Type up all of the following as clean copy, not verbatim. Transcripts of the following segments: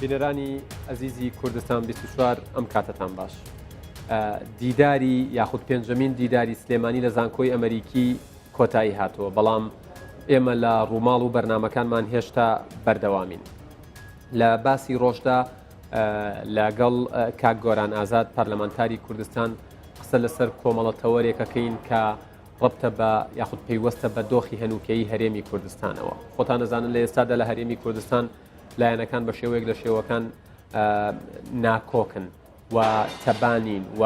بینەرانی ئەزیزی کوردستان 24 ئەم کاتەتان باش. دیداری یاخود پێنجەمین دیداری سلێمانی لە زانکۆی ئەمریکی کۆتایی هاتووە بەڵام ئێمە لە ڕووماڵ و بەرنمەکانمان هێشتا بەردەوامین. لە باسی ڕۆژدا لەگەڵ کاک گۆران ئازاد پەرلەمانتاری کوردستان قسە لەسەر کۆمەڵە تەوەرێکەکەین کە ڕەبتە بە یاخود پەیوەستە بە دۆخی هەنووکەیی هەرێمی کوردستانەوە. خۆتان ئەزانن لە ئێستادا لە هەرێمی کوردستان لایەنەکان بە شێوەیەک لە شێوەکان ناکۆکن و تەبانین و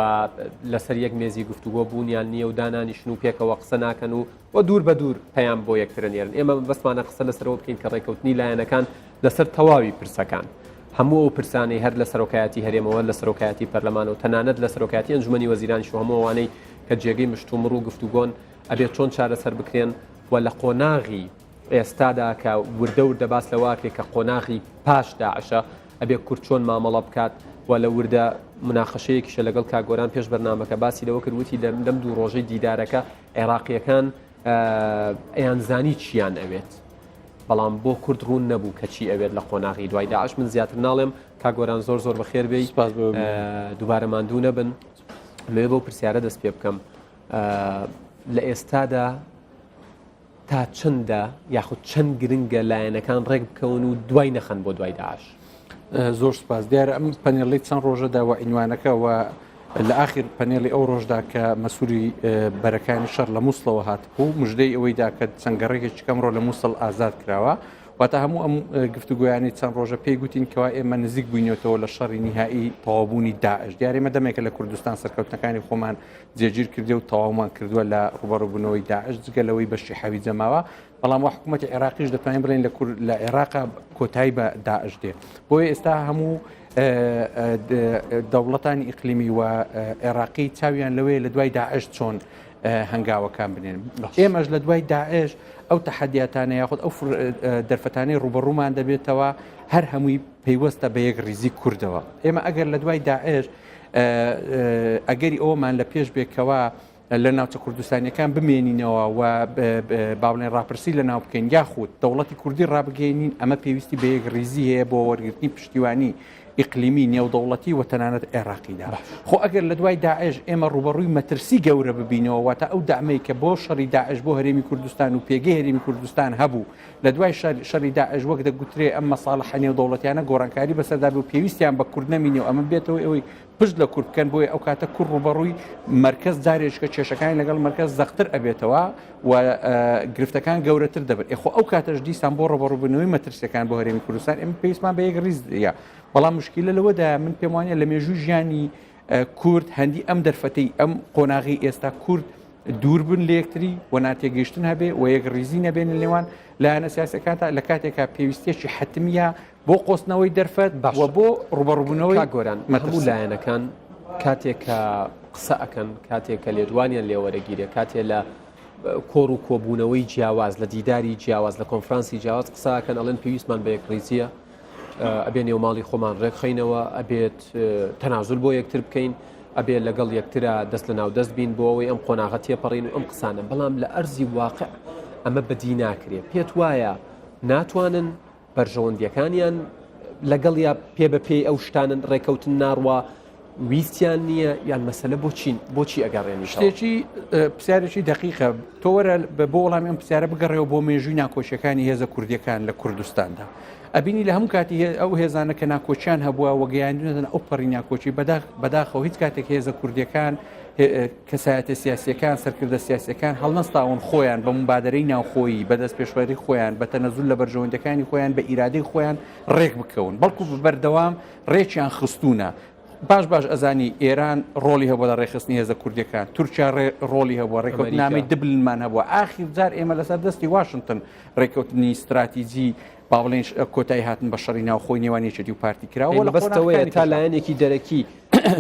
لەسەر یەک مێزی گفتوگۆ بوونیان نییە و دانانیشن و پێکەوە قسە ناکەن و و دوور بە دوور پەیام بۆ یەکترە نێرن. ئێمە مەبەستمانە قسە لەسەرەوە بکەین کە ڕێککەوتنی لایەنەکان لەسەر تەواوی پرسەکان هەموو ئەو پرسانەی هەر لە سەرۆکایەتی هەرێمەوە لە سەرۆکایەتی پەرلەمانەوە تەنانەت لە سەرۆکایەتی ئەنجومەنی وەزیرانیش و هەموو ئەوانەی کە جێگەی مشتومڕ و گفتوگۆن ئەبێت چۆن چارەسەر بکرێن و لە قۆناغی ئێستادا کە وردە وردە باس لەوە ئەکرێت کە قۆناغی پاش داعشە ئەبێ کورد چۆن مامەڵە بکات و لە وردە مناقەشەیەکیشە لەگەڵ کاک گۆران پێش بەرنامەکە باسی لەوە کرد وتی لەم دوو ڕۆژەی دیدارەکە عێراقیەکان ئەیانزانی چیان ئەوێت بەڵام بۆ کورد ڕوون نەبوو کە چی ئەوێت لە قۆناغی دوای داعش من زیاتر ناڵێم کاک گۆران زۆر زۆر بەخێر بێی دووبارە ماندوو نەبن لێ بەو پرسیارە دەست پێ بکەم لە ئێستادا تا چەندە یاخود چەند گرنگە لایەنەکان ڕێک بکەون و دوای نەخەن بۆ دوای داعش؟ زۆر سپاس دیارە ئەم پەنێڵی چەند ڕۆژەدا و عینوانەکە و لە ئاخر پەنێڵی ئەو ڕۆژدا کە مەسوری بەرەکانی شەڕ لە مووسڵەوە هاتبوو مژدەی ئەوەی دا کە چەند گەڕێکێکی کەمڕۆ لە مووسڵ ئازاد کراوە واتە هەموو ئەم گفتوگۆیانی چەند ڕۆژە پێی گوتین کەوا ئێمە نزیک بووینەتەوە لە شەڕی نیهایی تەواوبوونی داعش دیارە ئێمە دەمێکە لە کوردستان سەرکەوتنەکانی خۆمان جێگیر کردێ و تەواومان کردووە لە ڕوبەڕوبوونەوەی داعش جگە لەوەی بەشی حەویجە ماوە بەڵام وا حکوومەتی عێراقیش دەتوانین بڵێن لە کورد لە عێراق کۆتایی بە داعش دێ بۆیە ئێستا هەموو دەوڵەتانی ئیقلیمی و عێراقی چاویان لەوەیە لە دوای داعش چۆن هەنگاوەکان بنێن ئێمەش لە دوای داعش ئەو تەحەدیاتانە یاخود ئەو دەرفەتانەی ڕوبەڕوومان دەبێتەوە هەر هەمووی پەیوەستە بە یەک ریزی کوردەوە ئێمە ئەگەر لە دوای داعش ئەگەری ئەوەمان لە پێش بێ کەوا لە ناوچە کوردستانیەکان بمێنینەوە و با بڵێن ڕاپرسی لە ناو بکەین یاخود دەوڵەتی کوردی ڕابگەێنین ئەمە پێویستی بە یەک ریزی هەیە بۆ وەرگرتنی پشتیوانی ئیقلیمی نێودەوڵەتی و تەنانەت عێراقیدا خۆ ئەگەر لە دوای داعش ئێمە ڕوبەڕووی مەترسی گەورە ببینەوە واتە ئەو دامەی کە بۆ شەڕی داعش بۆ هەرێمی کوردستان و پێگەی هەرێمی کوردستان هەبوو لە دوای شەڕی داعش وەک دەگوترێ ئەم مەساڵحە نێودەوڵەتیانە گۆڕانکاری بەسەردا بێ و پێویستیان بە کورد نەمینێ و ئەمە بێتەوە ئەوەی پشت لە کورد بکەن بۆیە ئەو کاتە کورد ڕووبەڕووی مەرکەز جارێکە کێشەکانی لەگەڵ مەرکەز زەقتر ئەبێتەوە و گرفتەکان گەورەتر دەبن ئێ خۆ ئەو کاتەش دیسان بۆ ڕووبەڕووبوونەوەی مەترسیەکان بۆ هەرێمی کوردستان ئێمە پێویستمان بە یەک ڕیزیە بەڵام مشکلە لەوەدا من پێم وانە لە مێژووی ژیانی کورد هەندی ئەم دەرفەتەی ئەم قۆناغی ئێستا کورد دوور بن لە یەکتری و ناتێگەیشتن هەبێ و یەک ڕیزی نەبێن لە نێوان لایەنە سیاسەکانتا لە کاتێکا پێویستیەکی حەتمیە بۆ قۆستنەوەی دەرفەت و بۆ ڕوبەڕوبوونەوەی کاک گۆران هەموو لایەنەکان کاتێک کە قسە ئەکەن کاتێک کە لێدوانیان لێوەرەگیرێ کاتێ لە کۆڕ و کۆبوونەوەی جیاواز لە دیداری جیاواز لە کۆنفرانسی جیاواز قسە ئەکەن ئەڵێن پێویستمان بە یەکڕیزیە ئەبێ نێو ماڵی خۆمان ڕێکخەینەوە، ئەبێت تەنازول بۆ یەکتر بکەین، ئەبێ لەگەڵ یەکترا دەست لە ناو دەست بین بۆ ئەوەی ئەم قۆناغە تێپەڕین و ئەم قسانە، بەڵام لە ئەرزی واقع ئەمە بەدی ناکرێ. پێت وایە ناتوانن بەرژەوەندیەکانیان لەگەڵیا پێ بە پێی ئەو شتانن ڕێکەوتن ناڕوا ویستیان نییە یان مەسەلە بۆ چین بۆچی ئەگەڕێنیتەوە؟ شتێکی پرسیارێکی دەقیقە تۆ وەرە بۆ وەڵامی ئەم پرسیارە بگەڕێەوە بۆ مێژووی ناکۆکیەکانی هێزە کوردیەکان لە کوردستاندا ئەبینی لە هەموو کاتی ئەو هێزانە کە ناکۆکیان هەبووە و گەیاندونەتەن ئەو پەڕی ناکۆکی بەداخ بەداخەوە هیچ کاتێک هێزە کوردیەکان کەسایەتە سیاسیەکان سەرکردە سیاسیەکان هەڵنەستاون خۆیان بە مبادرەی ناوخۆیی بە دەست پێشوەری خۆیان بە تەنەزول لە بەرژەوەندەکانی خۆیان بە ئیرادەی خۆیان ڕێک بکەون بەڵکو بەردەوام ڕێکیان خستوونە. باش باش ئەزانی ئێران ڕۆڵی هەبووە لە ڕێکخستنی هێزە کوردیەکان، تورکیا ڕۆڵی هەبووە، ڕێکەوتنامەی دبلنمان هەبووە، ئاخیر جار ئێمە لەسەر دەستی واشنتن ڕێکەوتنی ستراتیجی با بڵێین کۆتایی هاتن بە شەڕی ناوخۆی نێوان یەکێتی و پارتی کراوە لە بەستەوەیە تا لایەنێکی دەرەکی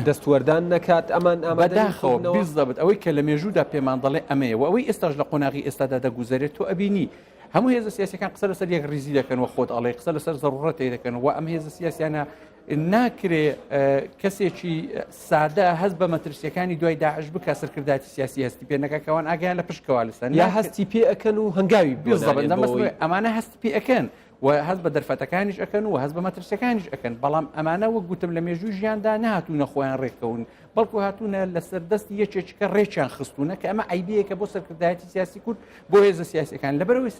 دەستوەردان نەکات ئەمان بەداخەوە بیزەبت ئەوەی کە لە مێژوودا پێمان دەڵێ ئەمەیە و ئەوەی ئێستاش لە قۆناغی ئێستادا دەگوزەرێت تۆ ئەبینی هەموو هێزە سیاسەکان قسە لەسەر یەک ڕیزی دەکەن و خۆت ئەڵێ قسە لەسەر زەڕورەتێک دەکەن و ئەم هێزە سیاسیانە ناکرێ کەسێکی سادە هەست بە مەترسیەکانی دوای داعش بکە سەرکرداتی سیاسی هەستی پێ نەکەکەوان ئاگیان لە پشت کەوالستان یا هەستی پێ ئەەکەن و هەنگاوی ئەمانە هەست پێ ئەەکەن. و هەست بە دەرفەتەکانیش ئەکەن و هەست بە مەترسیەکانیش ئەکەن، بەڵام ئەمانە وەک گوتم لە مێژووی ژیاندا نەهاتوونە خۆیان ڕێککەون، بەڵکو هاتوونە لەسەر دەستی یەکێکیکە ڕێکیان خستوونە کە ئەمە عیبەیەکە بۆ سەرکردایەتی سیاسی کورد بۆ هێزە سیاسەکان لەبەرەوەی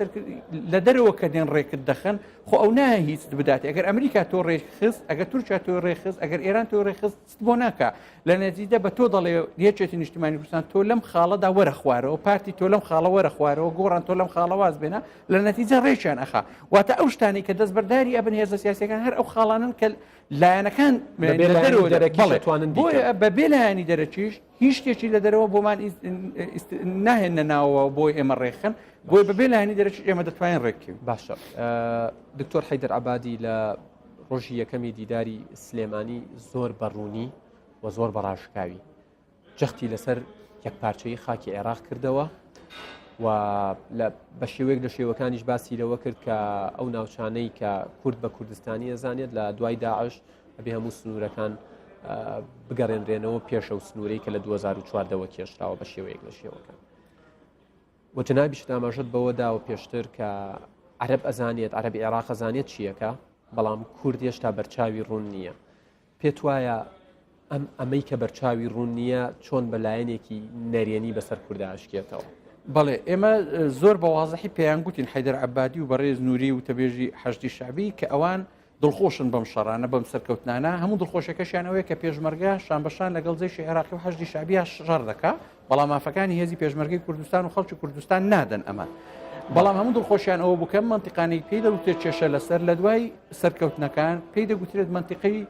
لە دەرەوە کە دێن ڕێکت دەخەن خۆ ئەو نایە هیچ بدات ئەگەر ئەمریکا تۆ ڕێکخست ئەگەر تورکیا تۆ ڕێکخست ئەگەر ئێران تۆ ڕێکخست بۆ ناکا لە نەتیجە بە تۆ دەڵێ یەکێتی نیشتمانی کوردستان تۆ لەم خاڵەدا وەرە خوارەوە پارتی تۆ لەم خاڵە وەرە خوارەوە گۆڕان تۆ لەم خاڵە واز بێنە لە نەتیجە ڕێکیان ئەخا واتە ئەو شتانەی کە دەستبەرداری ئەبن هێزە سیاسەکان هەر ئەو خاڵانن کە لایەنەکان بۆیە بە بێ لایەنی دەرەکیش هیچ شتێکی لە دەرەوە بۆمان ناهێنە ناوەوە بۆی ئێمە ڕێخن بۆی بەبێ لایەنی دەرەکی ئێمە دەتوانین ڕێککەین باشە دکتۆر حیدەر عبادی لە ڕۆژی یەکەمی دیداری سلێمانی زۆر بە ڕوونی و زۆر بە ڕاشکاوی جەختی لەسەر یەکپارچەیی خاکی عێراق کردەوە و لە بە شێوەیەک لە شێوەکانیش باسی لەوە کرد کە ئەو ناوچانەی کە کورد بە کوردستانی ئەزانێت لە دوای داعش ئەبێ هەموو سنوورەکان بگەڕێنرێنەوە پێشە و سنوورەی کە لە 2014ەوە کێشراوە بە شێوەیەک لە شێوەکان. و جەنابیشت ئاماژەت بەوە داوە پێشتر کە عەرەب ئەزانێت عەرەبی عێراق ئەزانێت چییەکە بەڵام کورد هێشتا بەرچاوی ڕوون نییە پێت وایە ئەم ئەمەی کە بەرچاوی ڕوون نییە چۆن بە لایەنێکی نەرێنی بەسەر کووردا ئەشکێتەوە؟ بەڵێ ئێمە زۆر بە وازحی پێیان گوتین حیدەر عبادی و بەڕێز نووری و تەبێژی حەشدی شعبی کە ئەوان دڵخۆشن بەم شەڕانە، بەم سەرکەوتنانە، هەموو دڵخۆشیەکەشیان ئەوەیە کە پێشمەرگە شانبەشان لەگەڵ جەیشی عێراقی و حەشدی شەعبیا شەڕ دەکا، بەڵام مافەکانی هێزی پێشمەرگەی کوردستان و خەڵکی کوردستان نادەن ئەمان. بەڵام هەموو دڵخۆشیان ئەوە بوو کە ئەم مەنتیقانەی پێی دەگوترێت کێشە لەسەر لە دوای سەرکەوتنەکان پێی دەگوترێت مەنتیقەی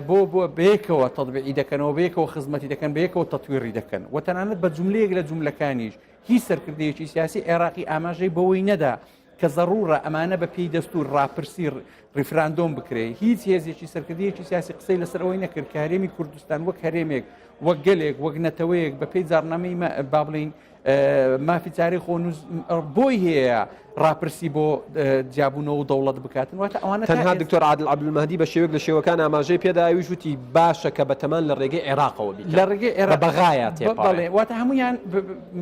بۆ بۆ بەیەکەوە تەطبیعی دەکەنەوە بەیەکەوە خزمەتی دەکەن بەیەکەوە تەتویڕی دەکەن و تەنانەت بە جملەیەک لە جملەکانیش هیچ سەرکردەیەکی سیاسی عێراقی ئاماژەی بەوەی نەدا کە زەڕوڕە ئەمانە بە پێی دەستور ڕاپرسی ڕیفراندۆم بکرێ هیچ هێزێکی سەرکردەیەکی سیاسی قسەی لەسەر ئەوەی نەکرد کە هەرێمی کوردستان وەک هەرێمێک وەک گەلێک وەک نەتەوەیەک بە پێی جاڕنامەی با بڵێین مافی چارەی خۆنووس بۆی هەیە ڕاپرسی بۆ جیابوونەوە و دەوڵەت بکاتن واتە ئەوانە تەنها دکتۆر عادل عەبدولمەهدی بە شێوەیەک لە شێوەکان ئاماژەی پێدا ئەویش وتی باشە کە بەتەمان لە ڕێگەی عێراقەوە بیکەن لە ڕێگەی عێراق بە بەغایا تێپەڕێ. بەڵێ واتە هەمویان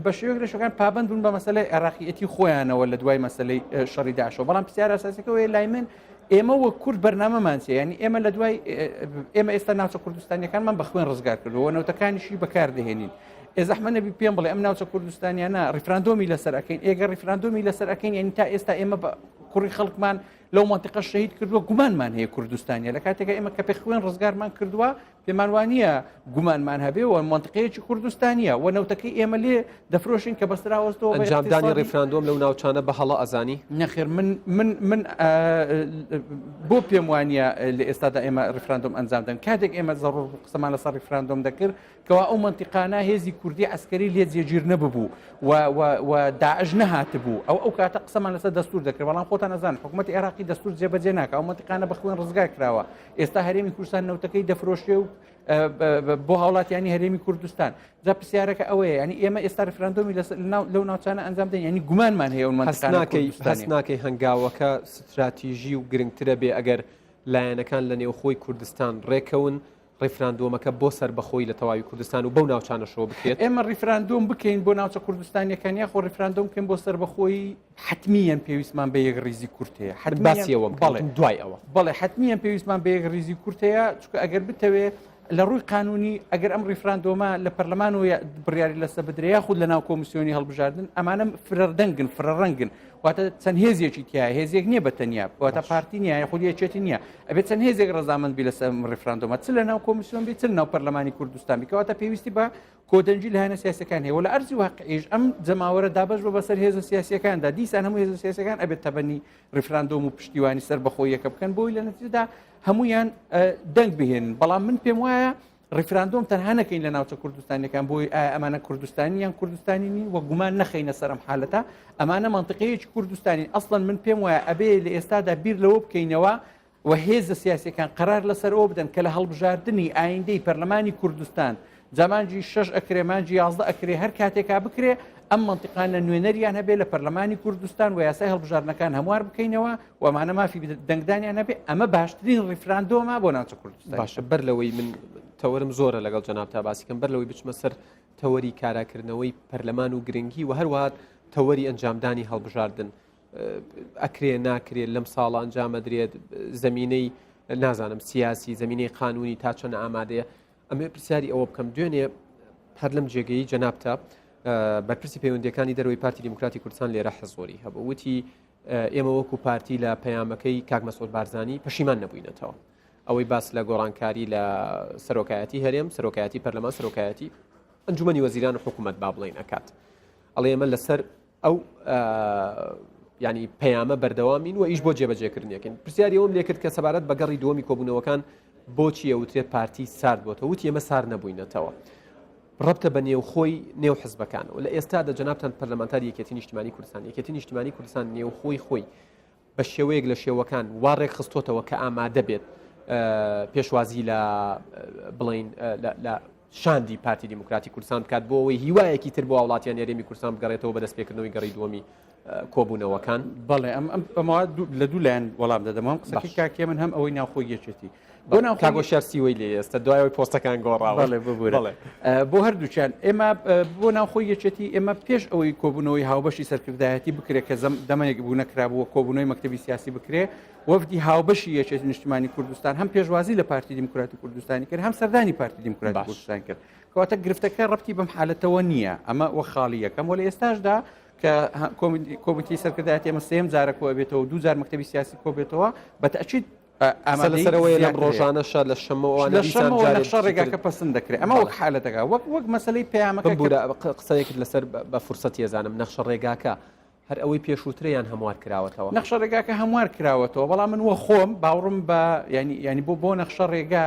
بە شێوەیەک لە شێوەکان پابەند بوون بە مەسەلەی عێراقیەتی خۆیانەوە لە دوای مەسەلەی شەڕی داعشەوە بەڵام پرسیار ئەساسیەکە ئەوەیە لای من ئێمە وەک کورد بەرنامەمان چیە یعنی ئێمە لە دوای ئێمە ئێستا ناوچە کوردستانیەکانمان بە خوێن ڕزگار کردووە نەوتەکانیشی بەکاردەهێنین ئێ زەحمە نەبی پێم بڵێ ئەم ناوچە کوردستانیانە ڕیفراندۆمی لەسەر ئەەکەین ئێگە ڕیفراندۆمی لەسەر ئەەکەین یعنی تا ئێستا ئێمە کوڕی خەڵکمان لەو منتیقە شەهید کردووە گومانمان هەیە کوردستانیە لە کاتێکا ئێمە کە پێ خوێن ڕزگارمان کردووە پێمان وانییە گومانمان هەبێ و مەنتقەیەکی کوردستانیە و نەوتەکەی ئێمە لێ دەفرۆشین کە بەستراوەستەوە بە ئەنجامدانی ڕیفراندۆم لەو ناوچانە بە هەڵە ئەزانی؟ نەخێر من من من بۆ پێم وانییە لە ئێستادا ئێمە ڕیفراندۆم ئەنجام دەن کاتێک ئێمە زەڕوور بوو قسەمان لەسەر ڕیفراندۆم دەکرد کەوا ئەو مەنتیقانە هێزی کوردی عەسکەری لێ جێگیر نەببوو و و و داعش نەهاتبوو ئەو ئەو کاتە قسەمان لەسەر دەستور دەکرد بەڵام خۆتان ئەزان حکوومەتی عێراقی دەستور جێبەجێ ناکە ئەو مەنتیقانە بە خوێن ڕزگار کراوە ئێستا هەرێمی کوردستان نەوتەکەی دەفرۆشێ و بۆ هاوڵاتیانی هەرێمی کوردستان جا پرسیارەکە ئەوەیە ینی ئێمە ئێستا ڕفراندۆمی لەو ناوچانە ئەنجام دەین ینی گومانمان هەیە هەست ناکەی هەنگاوەکە ستراتیژی و گرنگترە بێ ئەگەر لایەنەکان لە نێوخۆی کوردستان ڕێکەون ڕیفراندۆمەکە بۆ سەربەخۆی لە تەواوی کوردستان و بەو ناوچانەشەوە بکرێت؟ ئێمە ڕیفراندۆم بکەین بۆ ناوچە کوردستانیەکان یاخۆ ڕیفراندۆم بکەین بۆ سەربەخۆیی حەتمیەن پێویستمان بە یەکڕیزی کورد هەیە حەتمیەن باسی ئەوەم کرد بەڵێ دوای ئەوە. بەڵێ حەتمیەن پێویستمان بە یەکڕیزی کورد هەیە چونکە ئەگەر بتەوێ لە ڕووی قانونی ئەگەر ئەم ڕیفراندۆمە لە پەرلەمان و بڕیاری لەسەر بدرێ یاخود لە ناو کۆمیسیۆنی هەڵبژاردن ئەمانە فرەدەنگن فرەڕەنگن واتە چەند هێزێکی تایە هێزێک نییە بە تەنیا واتە پارتی نییە یاخود یەکێتی نییە ئەبێت چەند هێزێک ڕەزامەند بی لەسەر ڕیفراندۆمە چ لە ناو کۆمیسیۆن بی چ لە ناو پەرلەمانی کوردستان بی کەواتە پێویستی بە کۆدەنگی لایەنە سیاسەکان هەیە و لە ئەرزی واقعیش ئەم جەماوەرە دابەش بە بەسەر هێزە سیاسیەکاندا دیسان هەموو هێزە سیاسەکان ئەبێت تەبەنی ڕیفراندۆم و پشتیوانی سەر بەخۆیەکە بکەن بۆی لە نەتیجەدا هەمویان دەنگ بهێنن بەڵام من پێم وایە ڕیفراندۆم تەنها نەکەین لە ناوچە کوردستانیەکان بۆی ئایا ئەمانە کوردستانی یان کوردستانی نین و گومان نەخەینە سەر ئەم حالەتە ئەمانە مەنتیقەیەکی کوردستانی ئەسڵەن من پێم وایە ئەبێ لە ئێستادا بیر لەوە بکەینەوە و هێزە سیاسەکان قرار لەسەر ئەوە بدەن کە لە هەڵبژاردنی ئایندەی پەرلەمانی کوردستان جا مانگی شەش ئەکرێ مانگی 11 ئەکرێ هەر کاتێکا بکرێ ئەم مەنتیقانە نوێنەریان هەبێ لە پەرلەمانی کوردستان و یاسای هەڵبژاردنەکان هەموار بکەینەوە و ئەمانە مافی دەنگدانیان هەبێ ئەمە باشترین ڕیفراندۆمە بۆ ناوچە کوردستان باشە بەر لەوەی من تەوەرم زۆرە لەگەڵ جەنابتا باسی کەم بەر لەوەی بچمە سەر تەوەری کاراکردنەوەی پەرلەمان و گرنگی و هەروەها تەوەری ئەنجامدانی هەڵبژاردن. ئەکرێ ناکرێت لەم ساڵ ئەنجامەدرێت زمینەی نازانم سیاسی زمینەی قانونی تا چەند ئامادەیە ئەمێ پرسیاری ئەوە بکەم دوێنێ هەر لەم جێگەی جەنابتە بەرپرسی پەیوەندیەکانی دەرەوەی پارتی دیموکراتی کوردستان لێرە حزۆری هەبوو وتی ئێمە وەکو پارتی لە پەیامەکەی کاک مەسعود بارزانی پەشیمان نەبووینەتەوە ئەوەی باس لە گۆڕانکاری لە سەرۆکایەتی هەرێم سەرۆکایەتی پەرلەمان سەرۆکایەتی ئەنجومی وەزیران و حکوومەت با بڵین ئەکات ئەڵێ ئێمە لەسەر ئەو ینی پەیامە بەردەوامین و ئیش بۆ جێبەجێکردنیەکەین پرسیاری ئەوم لێکرد کە سەبارەت بە گەڕی دووەمی کۆبوونەوەکان بۆچی ئەوترێت پارتی سارد بۆتەوە وتی ئێمە سار نەبووینەتەوە ڕەبتە بە نێوخۆی نێو حزبەکانەوە لە ئێستادا جەنابتان پەرلەمانتاری یەکێتی نیشتمانی کوردستان یەکێتی نیشتمانی کوردستان نێوخۆی خۆی بە شێوەیەک لە شێوەکان وا ڕێکخستۆتەوە کە ئامادە بێت پێشوازی لە بڵین لە شاندی پارتی دیموکراتی کوردستان بکات بۆ ئەوەی هیوایەکی تر بۆ هاوڵاتیان هەرێمی کوردستان بگەڕێتەوە بە دەستپێکردنەوەی گەڕی دووەمی کۆبوونەوەکان. بەڵێ ئەم ئەم ئەمەوە لە دوو لایەن وەڵام دەدەمەوە هەم قسەکەی کاک هێمن هەم ئەوەی ناوخۆی یەکێتی. بۆ ناو کاک هۆشیار سیوەی لێ ئێستا دوای ئەوەی پۆستەکان گۆڕاوە. بەڵێ ببورە. بەڵێ. بۆ هەردووکیان ئێمە بۆ ناوخۆی یەکێتی ئێمە پێش ئەوەی کۆبوونەوەی هاوبەشی سەرکردایەتی بکرێت کە زەم دەمێک بوو نەکرابوو کۆبوونەوەی مەکتەبی سیاسی بکرێ وەفدی هاوبەشی یەکێتی نیشتمانی کوردستان هەم پێشوازی لە پارتی دیموکراتی کوردستانی کرد هەم سەردانی پارتی دیموکراتی باش. کوردستان کرد کەواتە گرفتەکە ڕەبتی بەم حالەتەوە نییە ئەمە وە خاڵی یەکەم وە لە ئێستاشدا کە کۆمیتی سەرکردایەتی ئێمە سێم جارە کۆ ئەبێتەوە دوو جار مەکتەبی سیاسی کۆ بێتەوە بە تەئکید ئامادەیی لەسەرەوەیە لەم ڕۆژانەشە لە شەمەوە لە شەمەوە نەخشە ڕێگاکە پەسند دەکرێت ئەمە وەک حالەتەکە وەک وەک مەسلەی پەیامەکە بورە قسەیەکت لەسەر بە فرسەتی ئەزانم نەخشە ڕێگاکە هەر ئەوەی پێشووترە یان هەموار کراوەتەوە؟ نەخشە ڕێگاکە هەموار کراوەتەوە بەڵام من وە خۆم باوڕم بە ینی ینی بۆ بۆ نەخشە ڕێگا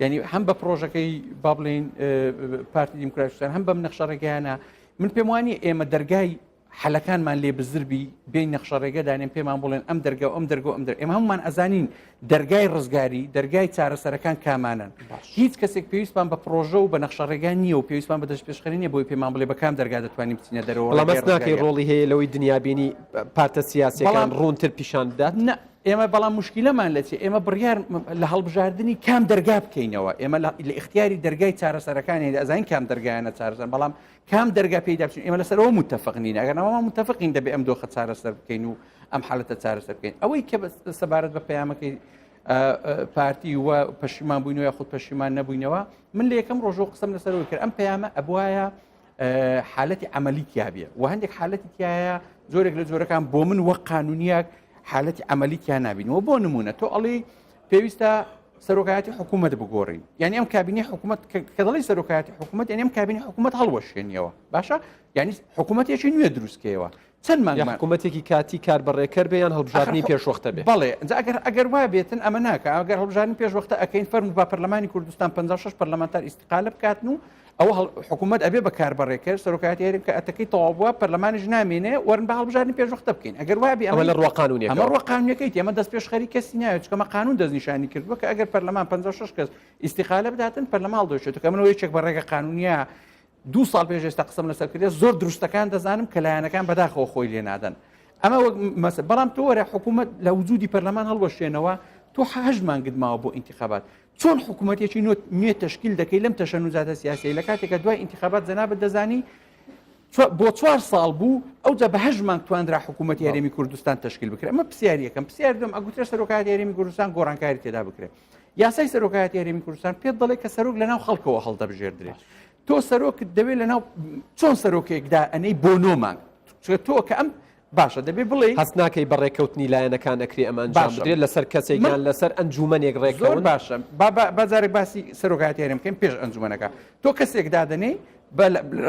ینی هەم بە پرۆژەکەی با بڵێین پارتی دیموکراتستان هەم بەم نەخشە ڕێگایانە من پێم وانی ئێمە دەرگای حەلەکانمان لێ بزر بی بێین نەخشە ڕێگە دانێن پێمان بڵێن ئەم دەرگا و ئەم دەرگا و ئەم دەرگا ئێمە هەمومان ئەزانین دەرگای ڕزگاری دەرگای چارەسەرەکان کامانەن هیچ کەسێک پێویستمان بە پرۆژە و بە نەخشە ڕێگا نییە و پێویستمان بە دەستپێشخەری نییە بۆی پێمان بڵێ بە کام دەرگا دەتوانین بچینە دەرەوە بەڵام ڕێگای هەست ناکەی ڕزگاریە. ڕۆڵی هەیە لەوەی دنیابینی پارتە سیاسیەکان بەڵام ڕوونتر پیشان بدات؟ نا ئێمە بەڵام مشکلەمان لە چی ئێمە بڕیار لە هەڵبژاردنی کام دەرگا بکەینەوە ئێمە لە ئیختیاری دەرگای چارەسەرەکانی ئەزانین کام دەرگایانە چارەسەر بەڵام کام دەرگا پێیدا بچین ئێمە لەسەر ئەوە متفق نین ئەگەر ئەمە متفقین دەبێ ئەم دۆخە چارەسەر بکەین و ئەم حالەتە چارەسەر بکەین ئەوەی کە سەبارەت بە پەیامەکەی پارتی و پەشیمان بووینەوە یاخود پەشیمان نەبووینەوە من لە یەکەم ڕۆژەوە قسەم لەسەرەوە کرد ئەم پەیامە ئەبواە حالەتی عملی تیابێ و هەندێک حالەتی تایە جۆرێک لە جۆرەکان بۆ من وەک قانونیەک حالەتی عملی تیا نبینەوە بۆ نمونە تۆ ئەڵێ پێویستە سەرۆکایەتی حکوومەت بگۆڕین یعنی ئەم کابینی حکوومەت کە دەڵی سەرۆکایەتی حکوومەت یعنی ئەم کابینی حکوومەت هەڵوەشێنیەوە باشە یعنی حکوومەتێکی نوێ دروستکەیەوە چەند مانگ حکوومەتێکی کاتی کار بەڕێکەر بێ یان هەڵبژاردنی پێشوەختە بێ بەڵێ ئەگەر ئەگەر وا بێتن ئەمە ناکە ئەگەر هەڵبژاردن پێشوەختە ئەەکەین فەرمو با پەرلەمانی کوردستان 56 پەرلەمانتار ئیسیقالە بکاتن و ئەوە حکوومەت ئەبێ بە کاربەڕێکەر سەرۆکایەتی هەرێم کە ئەتەکەی تەواو بووە پەرلەمانیش نامێنێ وەرن بە هەڵبژاردنی پێشوەختە بکەین ئەگەر وابی ئەمە لە ڕووە قانوونیەکەوە ئەمە ڕووە قانوونیەکەی ئەمە دەستپێشخەری کەسی ناوێت چونکە ئەمە قانوون دەستنیشانی کردووە کە ئەگەر پەرلەمان 56 کەس ئیستیقالە بداتن پەرلەمان هەڵدەوەشێتەوە کە منەوە یەکێک بە ڕێگە قانوونیە دوو ساڵ پێش ئێستا قسەم لەسەر کردێ زۆر دروستەکان دەزانم کە لایەنەکان بەداخەوە خۆی لێ نادەن ئەمە وەک مەسە بەڵام تۆ وەرە حکوومەت لە وجودی پەرلەمان هەڵوەشێنەوە تۆ هەشت مانگت ماوە بۆ ئینتخابات چۆن حکوومەتێکی نوێ تەشکیل دەکەی لەم تەشەنوجاتە سیاسیەی لە کاتێکە دوای ئینتخابات جەنابت دەزانی بۆ چوار ساڵ بوو ئەوجا بە هەشت مانگ توانرا حکوومەتی هەرێمی کوردستان تەشکیل بکرێت ئەمە پرسیاری یەکەم پرسیار دوم ئەگوترێ سەرۆکایەتی هەرێمی کوردستان گۆڕانکاری تێدا بکرێت یاسای سەرۆکایەتی هەرێمی کوردستان پێت دەڵێ کە سەرۆک لەناو خەڵکەوە هەڵدەبژێردرێت تۆ سەرۆکت دەوێت لەناو چۆن سەرۆکێکدا ئەنەی بۆ نۆ مانگ تۆ کە ئەم باشە دەبێ بڵێی. هەست ناکەی بە ڕێککەوتنی لایەنەکان ئەکرێ ئەمە ئەنجام باشە بدرێت لەسەر کەسێک من یان لەسەر ئەنجومەنێک زۆر ڕێککەون؟ باشە با با با جارێک باسی سەرۆکایەتی هەرێم بکەین پێش ئەنجومەنەکە تۆ کەسێک دادەنێی بە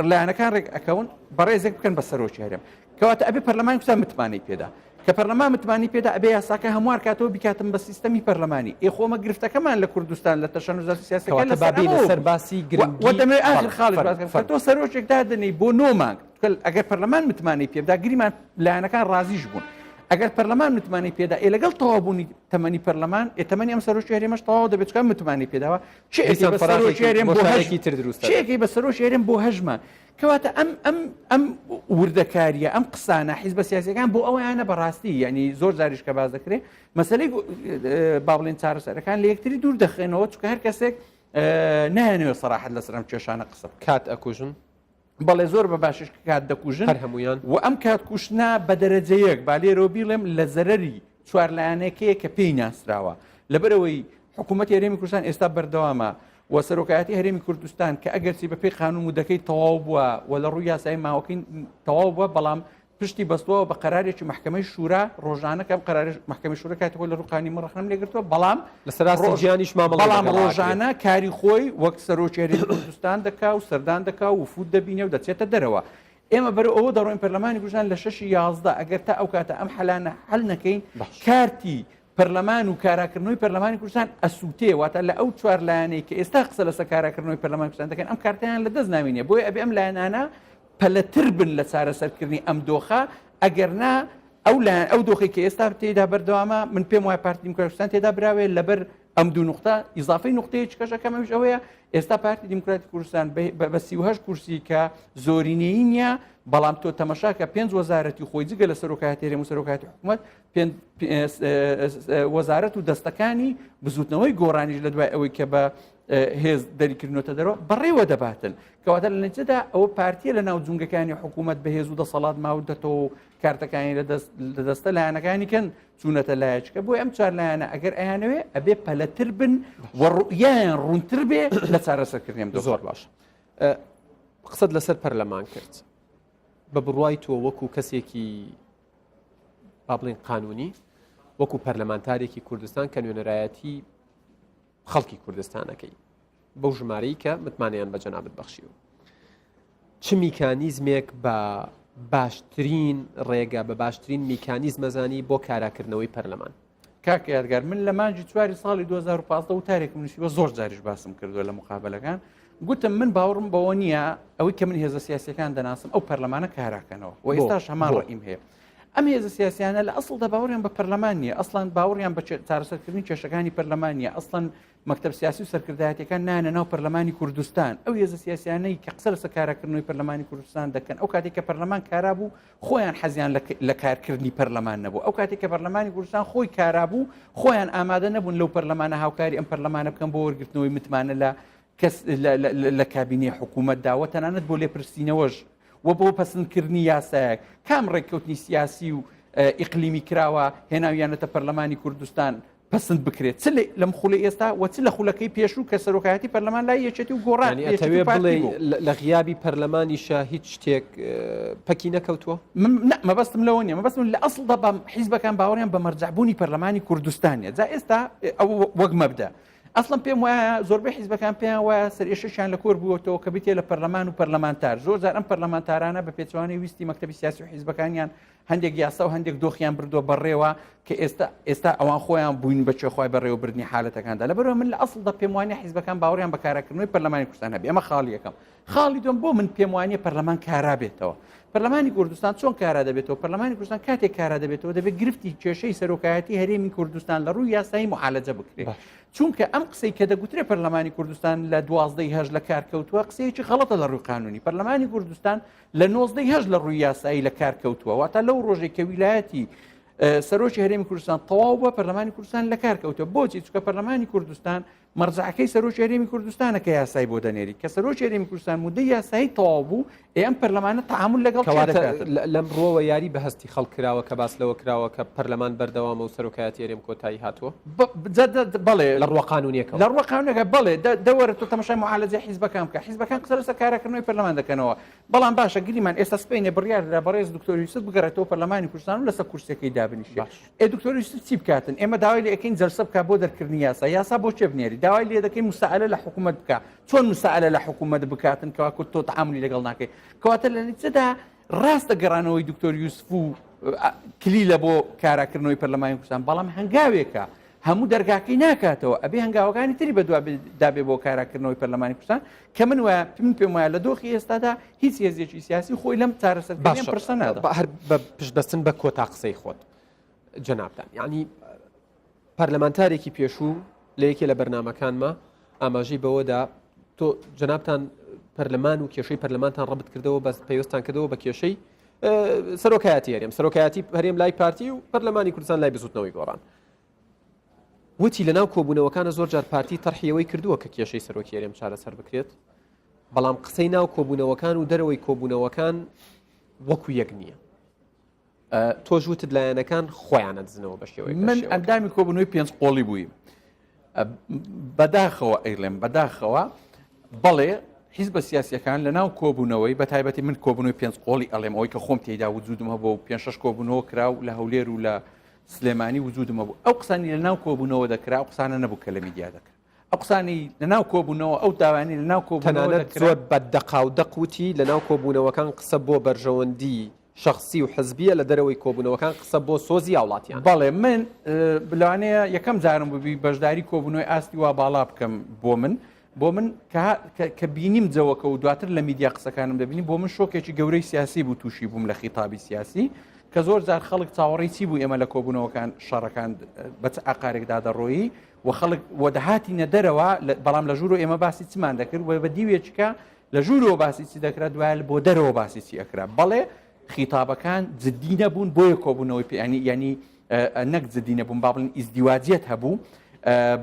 لایەنەکان ڕێک ئەکەون بەڕێزێک بکەن بە سەرۆکی هەرێم کەواتە ئەبێ پەرلەمانی کوردستان متمانەی پێدا کە پەرلەمان متمانی پێدا ئەبێ یاساکە هەموار کاتەوە بیکاتم بە سیستەمی پەرلەمانی ئێ خۆمە گرفتەکەمان لە کوردستان لە تەشەنوزاتی سیاسەکە کەواتە لەسەر با بێینە ئەمەوە سەر بوو. باسی و گرنگی و دەمەوێت ئاخر بەڵێ خاڵیش فەرموو باس بکەم کە فەرموو تۆ سەرۆکێک دادەنێی بۆ نۆ مانگ ئەگەر پەرلەمان متمانەی پێبدا گریمان لایەنەکان ڕازیش بوون ئەگەر پەرلەمان متمانەی پێدا ئێ لەگەڵ تەواوبوونی تەمەنی پەرلەمان ئێ تەمەنی ئەم سەرۆکی هەرێمەش تەواو دەبێت چکار متمانەی پێداوە چێ دیسان بە سەرۆکی فەراغێکی هەرێم بۆ هەش بۆشایەکی تر دروست دەبێت. چێکی بە سەرۆکی هەرێم بۆ هەژمان کەواتە ئەم ئەم ئەم وردەکاریە ئەم قسانە حیزبە سیاسەکان بۆ ئەوەیانە بەڕاستی یعنی زۆر جاریش کە باز دەکرێت مەسلەی با بڵێن چارەسەرەکان لە یەکتری دوور دەخێنەوە چونکە هەر کەسێک نایانەوێت سەراحەت لەسەر ئەم کێشانە قسە بکات کات ئەکوژن. بەڵێ زۆر بە باشیش کات دەکوژن هەر هەموویان و ئەم کات کوشتنە بە دەرەجە یەک با لێرەوە بیڵێم لە زەرەری چوار لایەنەکەیە کە پێی ناسراوە لەبەرئەوەی حکوومەتی هەرێمی کوردستان ئێستا بەردەوامە و سەرۆکایەتی هەرێمی کوردستان کە ئەگەرچی بەپێی قانون مودەکەی تەواو بووە و لە ڕووی یاسایی ماوەکەی تەواو بووە بەڵام پشتی بەستووە بە قەرارێکی مەحکەمەی شورا ڕۆژانە کەم قەراری مەحکەمەی شورا کاتی خۆی لە ڕووی قانونی من ڕەخنەم لێگرتووە بەڵام لەسەر ئاستی جیهانیش مامەڵەی بەڵام لەگەڵ ئەکرێت. ڕۆژانە کاری خۆی وەک سەرۆکی هەرێمی کوردستان دەکا و سەردان دەکا و وفود دەبینێ و دەچێتە دەرەوە ئێمە بەرەو ئەوە دەڕۆین پەرلەمانی کوردستان لە شەشی 11 ئەگەر تا ئەو کاتە ئەم حەلانە حەل نەکەین کارتی پەرلەمان و کاراکردنەوەی پەرلەمانی کوردستان ئەسووتێ واتە لە ئەو چوار لایەنەی کە ئێستا قسە لەسەر کاراکردنەوەی پەرلەمانی کوردستان دەکەن ئەم کارتیان لە دەست نامینێ بۆیە ئەبێ ئەم لایەنانە پەلەتر بن لە چارەسەرکردنی ئەم دۆخە ئەگەر نا ئەو لایەن ئەو دۆخی کە ئێستا تێدا بەردەوامە من پێم وایە پارتی دیموکراتی کوردستان تێدا براوێ لەبەر ئەم دوو نوقتە ئیزافەی نوقتەیەکی کەش ئەکەم ئەویش ئەوەیە ئێستا پارتی دیموکراتی کوردستان بە 38 کورسی کە زۆرینەیی نییە بەڵام تۆ تەمەشا کە پێنج وەزارەتی خۆی جگە لە سەرۆکایەتی هەرێم و سەرۆکایەتی حکوومەت پێنج وەزارەت و دەستەکانی بزوتنەوەی گۆڕانیش لە دوای ئەوەی کە بە هێز دەریکردنەوەتە دەرەوە بەڕێوە دەباتن کەواتە لە نەتیجەدا ئەوە پارتیە لە ناو جونگەکانی حکوومەت بەهێز و دەسەڵات ماوتەتەوە و کارتەکانی لە دەست لە دەستە لایەنەکانی کەن چوونەتە لایەکە بۆی ئەم چوار لایەنە ئەگەر ئەیانەوێ ئەبێ پەلەتر بن و ڕوئیایان ڕوونتر بێ لە چارەسەرکردنی ئەم دۆخە. زۆر باش قسەت لەسەر پەرلەمان کرد بە بڕوای تۆ وەکو کەسێکی با بڵێن قانونی وەکو پەرلەمانتارێکی کوردستان کە نوێنەرایەتی خەڵکی کوردستانەکەی بەو ژمارەی کە متمانەیان بە جەنابت بەخشیوە چ میکانیزمێک بە باشترین ڕێگە بە باشترین میکانیزمەزانی بۆ کاراکردنەوەی پەرلەمان؟ کاک یادگار من لە مانگی چواری ساڵی 2015 وتارێکم نووسیوە زۆر جاریش باسم کردووە لە مقابلەکان گوتم من باوەڕم بەوە نییە ئەوەی کە من هێزە سیاسەکان دەناسم ئەو پەرلەمانە کاراکەنەوە و ئێستاش هەمان ڕئیم هەیە ئەم هێزە سیاسیانە لە ئەسڵدا باوەڕیان بە پەرلەمان نییە ئەسڵان باوەڕیان بە چارەسەرکردنی کێشەکانی پەرلەمان نییە ئەسڵەن مەکتەب سیاسی و سەرکردایەتیەکان نایەنە ناو پەرلەمانی کوردستان ئەو هێزە سیاسیانەی کە قسە لەسەر کاراکردنەوەی پەرلەمانی کوردستان دەکەن ئەو کاتێک کە پەرلەمان کارا بوو خۆیان حەزیان لە کارکردنی پەرلەمان نەبوو ئەو کاتێک کە پەرلەمانی کوردستان خۆی کارا بوو خۆیان ئامادە نەبوون لەو پەرلەمانە هاوکاری ئەم پەرلەمانە بکەن بۆ وەرگرتنەوەی متمانە لە کەس لە کابینەی حکوومەتدا و تەنانەت بۆ لێپرسینەوەش و بۆ پەسندکردنی یاسایەک کام ڕێککەوتنی سیاسی و ئیقلیمی کراوە هێناویانەتە پەرلەمانی کوردستان پەسند بکرێت چ لەم خولەی ئێستا و چ لە خولەکەی پێشوو کە سەرۆکایەتی پەرلەمان لای یەکێتی و گۆڕان یانی ئەتەوێ بڵێی لە غیابی پەرلەمانیشا هیچ شتێک پەکی نەکەوتووە؟ من نا مەبەستم لەوە نییە مەبەستم لە ئەسڵدا بە حیزبەکان باوەڕیان بە مەرجەعبوونی پەرلەمانی کوردستان نییە جا ئێستا ئەو وەک مەبدە ئەسڵەن پێم وایە زۆربەی حیزبەکان پێیان وایە سەرئێشەشیان لە کۆر بووەتەوە کە بتێ لە پەرلەمان و پەرلەمانتار زۆر جار ئەم پەرلەمانتارانە بە پێچەوانەی ویستی مەکتەبی سیاسی و حیزبەکانیان هەندێک یاسا و هەندێک دۆخیان بردووە بەڕێوە کە ئێستا ئێستا ئەوان خۆیان بووین بە چێخوای بەڕێوەبردنی حالەتەکاندا لەبەرەوە من لە ئەسڵدا پێم وانیە حیزبەکان باوەڕیان بە کاراکردنەوەی پەرلەمانی کوردستان هەبێ ئەمە خاڵی یەکەم خاڵی دووەم بۆ من پێم وانیە پەرلەمان کارا بێتەوە پەرلەمانی کوردستان چۆن کارا دەبێتەوە پەرلەمانی کوردستان کاتێک کارا دەبێتەوە دەبێت گرفتی کێشەی سەرۆکایەتی هەرێمی کوردستان لە ڕووی یاسایی معالەجە بکرێت چونکە ئەم قسەی کە دەگوترێ پەرلەمانی کوردستان لە دوازدەی هەشت لە کار کەوتووە قسەیەکی غەڵەتە لە ڕووی قانونی پەرلەمانی کوردستان لە نۆزدەی هەشت لە ڕووی یاسایی لە کار کەوتووە واتە لەو ڕۆژێک کە ویلایەتی سەرۆکی هەرێمی کوردستان تەواو بووە پەرلەمانی کوردستان لە کار کەوتووە بۆچی چونکە پەرلەمانی کوردستان مەرجەعەکەی سەرۆکی هەرێمی کوردستانە کە یاسای بۆ دەنێری کە سەرۆکی هەرێمی کوردستان مودەی یاسایی تەواو بوو ئێ ئەم پەرلەمانە تەعامول لەگەڵ کێ کەواتە دەکات؟ لەم ڕووەوە یاری بە هەستی خەڵک کراوە کە باس لەوە کراوە کە پەرلەمان بەردەوامە و سەرۆکایەتی هەرێم کۆتایی هاتووە؟ بەڵێ لە ڕووە قانوونییەکەوە. لە ڕووە قانوونیەکە بەڵێ دە وەرە تۆ تەماشای معالەجەی حیزبەکان بکە حیزبەکان قسە لەسەر کاراکردنەوەی پەرلەمان دەکەنەوە بەڵام باشە گریمان ئێستا سبەینێ بڕیار درا بەڕێز دکتۆر یوسف بگەڕێتەوە پەرلەمانی کوردستان و لەسەر کورسیەکەی دابنیشێ باش. ئێ دکتۆر یوسف چی بکاتن ئێمە داوای لێ ئەکەین جەلسە بکا بۆ دەرکردنی یاسا یاسا بۆ کێ بنێری داوای لێ دەکەین مسائلە لە حکوومەت بکا چۆن مسائلە لە حکوومەت بکاتن کەوا کورد تۆ تەعامولی لەگەڵ ناکەی کەواتە لە نەتیجەدا ڕاستە گەڕانەوەی دکتۆر یوسف و کلیلە بۆ کاراکردنەوەی پەرلەمانی کوردستان بەڵام هەنگاوێکە هەموو دەرگاکەی ناکاتەوە ئەبێ هەنگاوەکانی تری بەدوادابێ بۆ کاراکردنەوەی پەرلەمانی کوردستان کە من وایە من پێم وایە لە دۆخی ئێستادا هیچ هێزێکی سیاسی خۆی لەم چارەسەرکردنی باشە پرسە نادا. هەر بە پشتبەستن بە کۆتا قسەی خۆت جەنابتان یعنی پەرلەمانتارێکی پێشوو لە یەکێ لە بەرنامەکانما ئاماژەی بەوەدا تۆ جەنابتان پەرلەمان و کێشەی پەرلەمانتان ڕەبت کردەوە بەس پەیوەستان کردەوە بە کێشەی سەرۆکایەتی هەرێم سەرۆکایەتی هەرێم لای پارتی و پەرلەمانی کوردستان لای بزوتنەوەی گۆڕان وتی لەناو کۆبوونەوەکانە زۆر جار پارتی تەرحیەوەی کردووە کە کێشەی سەرۆکی هەرێم چارەسەر بکرێت. بەڵام قسەی ناو کۆبوونەوەکان و دەرەوەی کۆبوونەوەکان وەکو یەک نییە. تۆش وتت لایەنەکان خۆیان ئەدزنەوە بە شێوەیەک من ئەندامی کۆبوونەوەی پێنج قۆڵی بوویم بەداخەوە ئەیڵێم بەداخەوە بەڵێ حیزبە سیاسیەکان لە ناو کۆبوونەوەی بە تایبەتی من کۆبوونەوەی پێنج قۆڵی ئەڵێم ئەوەی کە خۆم تێدا وجودم هەبوو و پێ شش کۆبوونەوە کرا و لە هەولێر و لە سلێمانی وجودم هەبوو ئەو قسانی لە ناو کۆبوونەوە دەکرا ئەو قسانە نەبوو کە لە میدیا دەکرا ئەو قسانی لە ناو کۆبوونەوە ئەو داوانی لە ناو کۆبوونەوە تەنانەت زۆر بە دەقاودەق وتی لە ناو کۆبوونەوەکان قسە بۆ بەرژەوەندی شەخسی و حزبیە لە دەرەوەی کۆبوونەوەکان قسە بۆ سۆزی هاوڵاتیان. بەڵێ من لەوانەیە یەکەم جارم ببی بەشداری کۆبوونەوەی ئاستی وا باڵا بکەم بۆ من بۆ من کە بینیم جەوەکە و دواتر لە میدیا قسەکانم دەبینی بۆ من شۆکێکی گەورەی سیاسی بوو تووشی بووم لە خیتابی سیاسی کە زۆر جار خەڵک چاوەڕێی چی بوو ئێمە لە کۆبوونەوەکان شەڕەکان بە چ ئاقارێکدا دەڕۆیی و خەڵک و دەهاتینە دەرەوە بەڵام لە ژوورۆ ئێمە باسی چمان دەکرد و بە دیوێکە لە ژوورەوە باسی چی دەکرا دوایە بۆ دەرەوە باسی چی ئەکرا بەڵێ خیتابەکان جددی نەبوون بۆیە کۆبوونەوەی پێیانی ینی نەک جددی نەبوون با بڵێن ئیزدیواجیەت هەبوو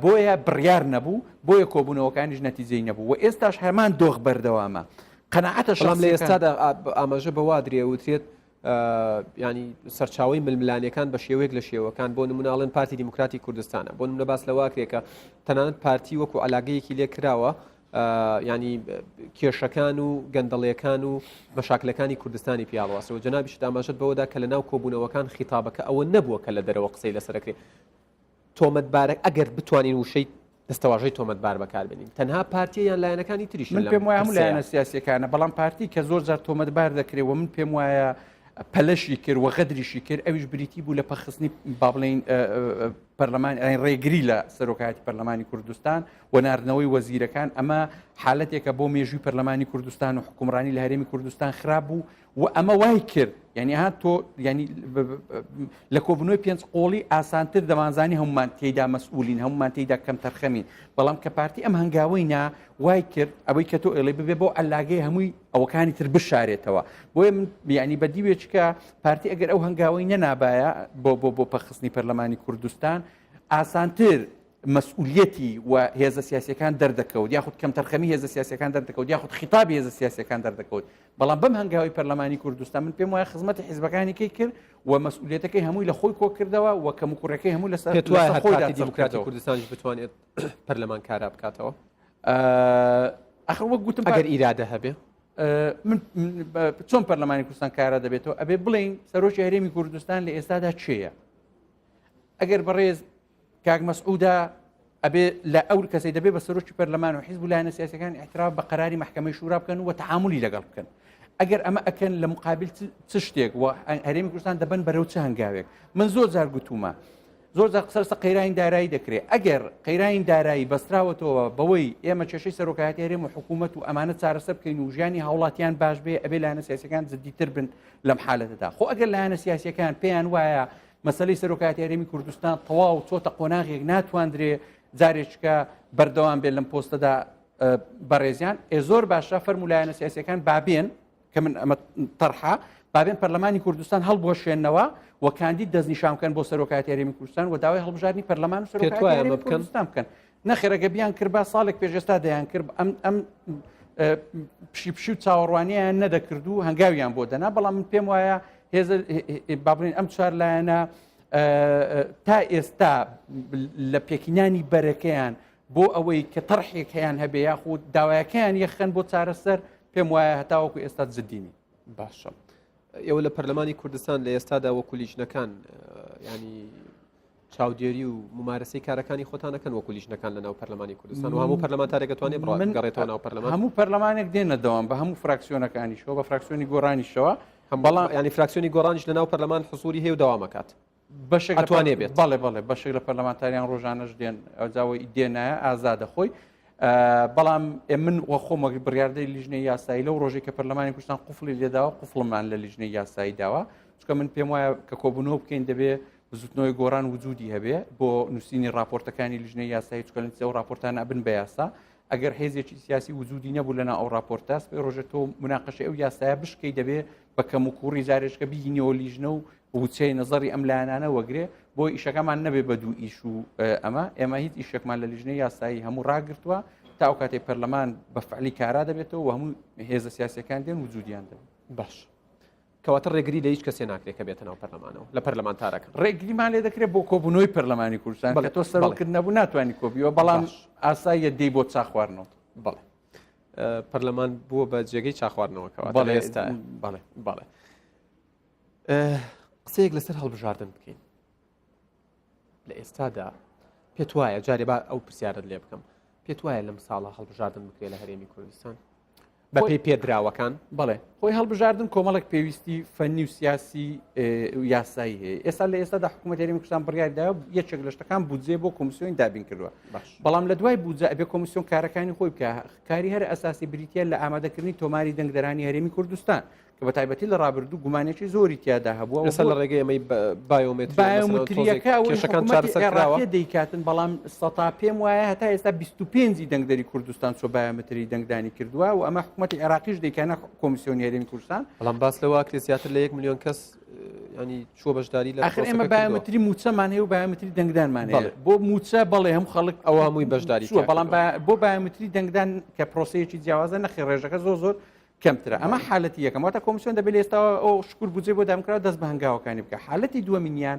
بۆیە بڕیار نەبوو بۆیە کۆبوونەوەکانیش نەتیجەی نەبوو و ئێستاش هەمان دۆخ بەردەوامە قەناعەتە بەڵام لە ئێستادا ئاماژە بە وا درێ وترێت ینی سەرچاوی ململانەکان بە شێوەیەک لە شێوەکان بۆ نموناڵێن پارتی دیموکراتی کوردستانە بۆ نمونە باس لەواکرێکە تەنانەت پارتی وەکو علاگەیەکی لێ کراوە ینی کێشەکان و گەندەڵیەکان و مەشاکلەکانی کوردستانی پیاڵواسەوە جەنابیشت ئاماژەت بەوەدا کە لە ناو کۆبوونەوەکان خیتابەکە ئەوە نەبووە کە لە دەرەوە قسەی لەسەرەکرێ تۆمەتبارە ئەگەر بتوانین وشەی دەستەواژەی تۆمەتبار بەکاربێنین تەنها پارتیە یان لایەنەکانی تریش من پێم وایە هەموو لایەنە سیاسیەکانە بەڵام پارتی کە زۆر جار تۆمەتبار دەکرێت و من پێم وایە پەلەشی کرد و غەدریشی کرد ئەویش بریتی بوو لە پەخستنی با بڵێین پەرلەمان ڕێگری لە سەرۆکایەتی پەرلەمانی کوردستان و ناردنەوەی وەزیرەکان ئەمە حالەتێکە بۆ مێژووی پەرلەمانی کوردستان و حکومڕانی لە هەرێمی کوردستان خراپ بوو و ئەمە وای کرد یعنی ها تۆ ینی لە کۆبنەوەی پێنج قۆڵی ئاسانتر دەمانزانی هەمومان تێدا مەسئولین هەمومان تێدا کەم تەرخەمین بەڵام کە پارتی ئەم هەنگاوەی نا وای کرد ئەوەی کە تۆ ئێڵێ ببێ بۆ علاگەی هەمووی ئەوەکانی تر بشارێتەوە بۆیە من بیانی بە دیوێچکە پارتی ئەگەر ئەو هەنگاوەی نەنابایە بۆ بۆ بۆ پەخستنی پەرلەمانی کوردستان ئاسانتر مەسئولیەتی و هێزە سیاسەکان دەردەکەوت یاخود کەمتەرخەمی هێزە سیاسەکان دەردەکەوت یاخود خیتابی هێزە سیاسەکان دەردەکەوت بەڵام بەم هەنگاوی پەرلەمانی کوردستان من پێم وایە خزمەتی حیزبەکانی کەی کرد و مەسئولیەتەکەی هەمووی لە خۆی کۆکردەوە و کەموکوڕەکەی هەموو لەسەر خۆی دیموکراتی کوردستانیش بتوانێت پەرلەمان کارا بکاتەوە ئەخر وەک گوتم ئەگەر ئیرادە هەبێ من چۆن پەرلەمانی کوردستان کارا دەبێتەوە ئەبێ بڵین سەرۆکی هەرێمی کوردستان لە ئێستادا چێە ئەگەر بەڕێز کاک مەسعودا ئەبێ لە ئەو کەسەی دەبێ بە سەرۆکی پەرلەمان و حیزب و لایەنە سیاسەکان احتراف بە قەراری محکمەی شورا بکەن و تعاملی لەگەڵ بکەن ئەگەر ئەمە ئەکەن لە مقابل چ شتێک و هەرێمی کوردستان دەبن بەرەو چ هەنگاوێک من زۆر جار گوتومە زۆر جار قسە لەسەر قەیرانی دارایی دەکرێت ئەگەر قەیرانی دارایی بەستراوەتەوە بەوەی ئێمە کێشەی سەرۆکایەتی هەرێم و حکوومەت و ئەمانە چارەسەر بکەین و ژیانی هاوڵاتیان باش بێ ئەبێ لایەنە سیاسەکان جدیتر بن لەم حالەتەدا خۆ ئەگەر لایەنە سیاسەکان پێیان وایە مەسلەی سەرۆکایەتی هەرێمی کوردستان تەواو چۆتە قۆناغێک ناتواندرێ جارێککە بەردەوام بێت لەم پۆستەدا بەڕێزیان ئێ زۆر باشە فەرمو لایەنە سیاسەکان بابێن کە من ئەمە تەرحە بابێن پەرلەمانی کوردستان هەڵبوەشێنەوە و کاندید دەستنیشان بکەن بۆ سەرۆکایەتی هەرێمی کوردستان و داوای هەڵبژاردنی پەرلەمان و سەرۆکایەتی هەرێمی کوردستان بکەن نەخێرەگە بیان کردبا ساڵێک پێش ئێستا دەیان کرد ئەم ئەم پشی پشی و چاوەڕوانیان نەدەکرد و هەنگاویان بۆ دەنا بەڵام من پێم وایە هێزە با بڵێین ئەم چوار لایەنە تا ئێستا لە پێکینانی بەرەکەیان بۆ ئەوەی کە تەرحێک هەیان هەبێ یاخود داوایەکەیان یەخەن بۆ چارەسەر پێم وایە هەتاوەکو ئێستا جددینی باشە ئێوە لە پەرلەمانی کوردستان لە ئێستادا وەکو لیژنەکان ینی چاودێری و ممارەسەی کارەکانی خۆتانەکەن وەکو لیژنەکان لە ناو پەرلەمانی کوردستان و هەموو پەرلەمانتارێک دەتوانێت من گەڕێتەوە ناو پەرلەمان هەموو پەرلەمانێک دێنە دەوام بە هەموو فراکسیۆنەکانیشەوە بە فراکسیۆنی گۆڕانیشەوە بەڵام ینی فراکسیۆنی گۆڕانیش لە ناو پەرلەمان حزوری هەیە و دەوامەکات بەشێک ئەتوانێ بێت بەڵێ بەڵێ بەشێک لە پەرلەمانتاریان ڕۆژانەش دێن ئەوجاوە دێنایە ئازادە خۆی بەڵام من وە خۆم وەک بڕاردەی لیژنەی یاسایی لەو ڕۆژێک کە پەرلەمانی کوردستان قفلی لێداوە قفڵمان لە لیژنەی یاسایی داوە چکە من پێم وایە کە کۆبوونەوە بکەین دەبێ بزوتنەوەی گۆڕان وجودی هەبێ بۆ نووسینی راپۆرتەکانی لیژنەی یاسایی چکە ئەو راپۆرتانە ئەبن بە یاسا ئەگەر هێزێکی سیاسی وجودی نەبوو لەنا ئەو راپۆرتە سبەی ڕۆژێ تۆ مناقەشەی ئەو یاسایە بشکەی دەبێ بە کەم و کوڕی جارێکە بینیەوە لیژنە و وچەی نەزەڕی ئەم لایەنانە وەگرێ بۆ ئیشەکەمان نەبێ بە دوو ئیش و ئەمە ئێمە هیچ ئیشێکمان لە لیژنەی یاسایی هەموو ڕاگرتووە. تا ئەو کاتەی پەرلەمان بە فعلی کارا دەبێتەوە و هەموو هێزە سیاسەکان دێن وجودیان دەبێت. باش کەواتە ڕێگری لە هیچ کەسێ ناکرێت کە بێتە ناو پەرلەمانەوە لە پەرلەمانتارەکان. ڕێگریمان لێ دەکرێت بۆ کۆبوونەوەی پەرلەمانی کوردستان کە تۆ سەرۆکت نەبوو ناتوانانی کۆبیەوە بەڵام ئاساییە دێی بۆ چا خواردنەوە. بەڵێ پەرلەمان بووە بە جێگەی چا خواردنەوە کەواتە لە ئێستا. بەڵێ. بەڵێ قسەیەک لەسەر هەڵبژاردن بکەین. لە ئێستادا پێت وایە جارێ با ئەو پرسیارت لێ بکەم پێت وایە لەم ساڵە هەڵبژاردن بکرێت لە هەرێمی کوردستان بەپێی پێدراوەکان؟ بەڵێ خۆی هەڵبژاردن کۆمەڵێک پێویستی فەنی و سیاسی و یاسایی هەیە ئێستا لە ئێستادا حکوومەت هەرێمی کوردستان بڕیاردا یەکێک لە شتەکان بودجێ بۆ کۆمیسیۆن دابین کردووە بەڵام لە دوای بودجە ئەبێ کۆمیسیۆن کارەکانی خۆی بکە کاری هەر ئەساسی بریتە لە ئامادەکردنی تۆماری دەنگدەرانی هەرێمی کوردستان کە بە تایبەتی لە ڕابردوو گومانێکی زۆری تیادا هەبووە لەسەر لە ڕێگەی ئەمەی بایۆمەتری بایۆمەتریەکە کێشەکان چارەسەر کراوە دەیکاتن بەڵام سەتا پێم وایە هەتا ئێستا 25 دەنگدەری کوردستان چۆ بایۆمەتری دەنگدانی کردووە و ئەمە حکوومەتی عێراقیش دەیکانە کۆمیسیۆنی هەرێمی کوردستان بەڵام باس لەوە کرێ زیاتر لە 1 میلیۆن کەس ینی چوە بەشداری لە ئەخر ئێمە بایۆمەتری موچەمان هەیە و بایۆمەتری دەنگدانمان هەیە بۆ موچە بەڵێ هەم خەڵک ئەوە هەمووی بەشداری چووە بەڵام بۆ بایۆمەتری دەنگدان کە پرۆسەیەکی جیاوازە نەخێ ڕێژەکە زۆر زۆر کەمترە ئەمە حالەتی یەکەم واتە کۆمیسیۆن دەبێت لە ئێستاوە ئەو شکر بودجەی بۆ دامکراوە دەست بە هەنگاوەکانی بکە حالەتی دووەمینیان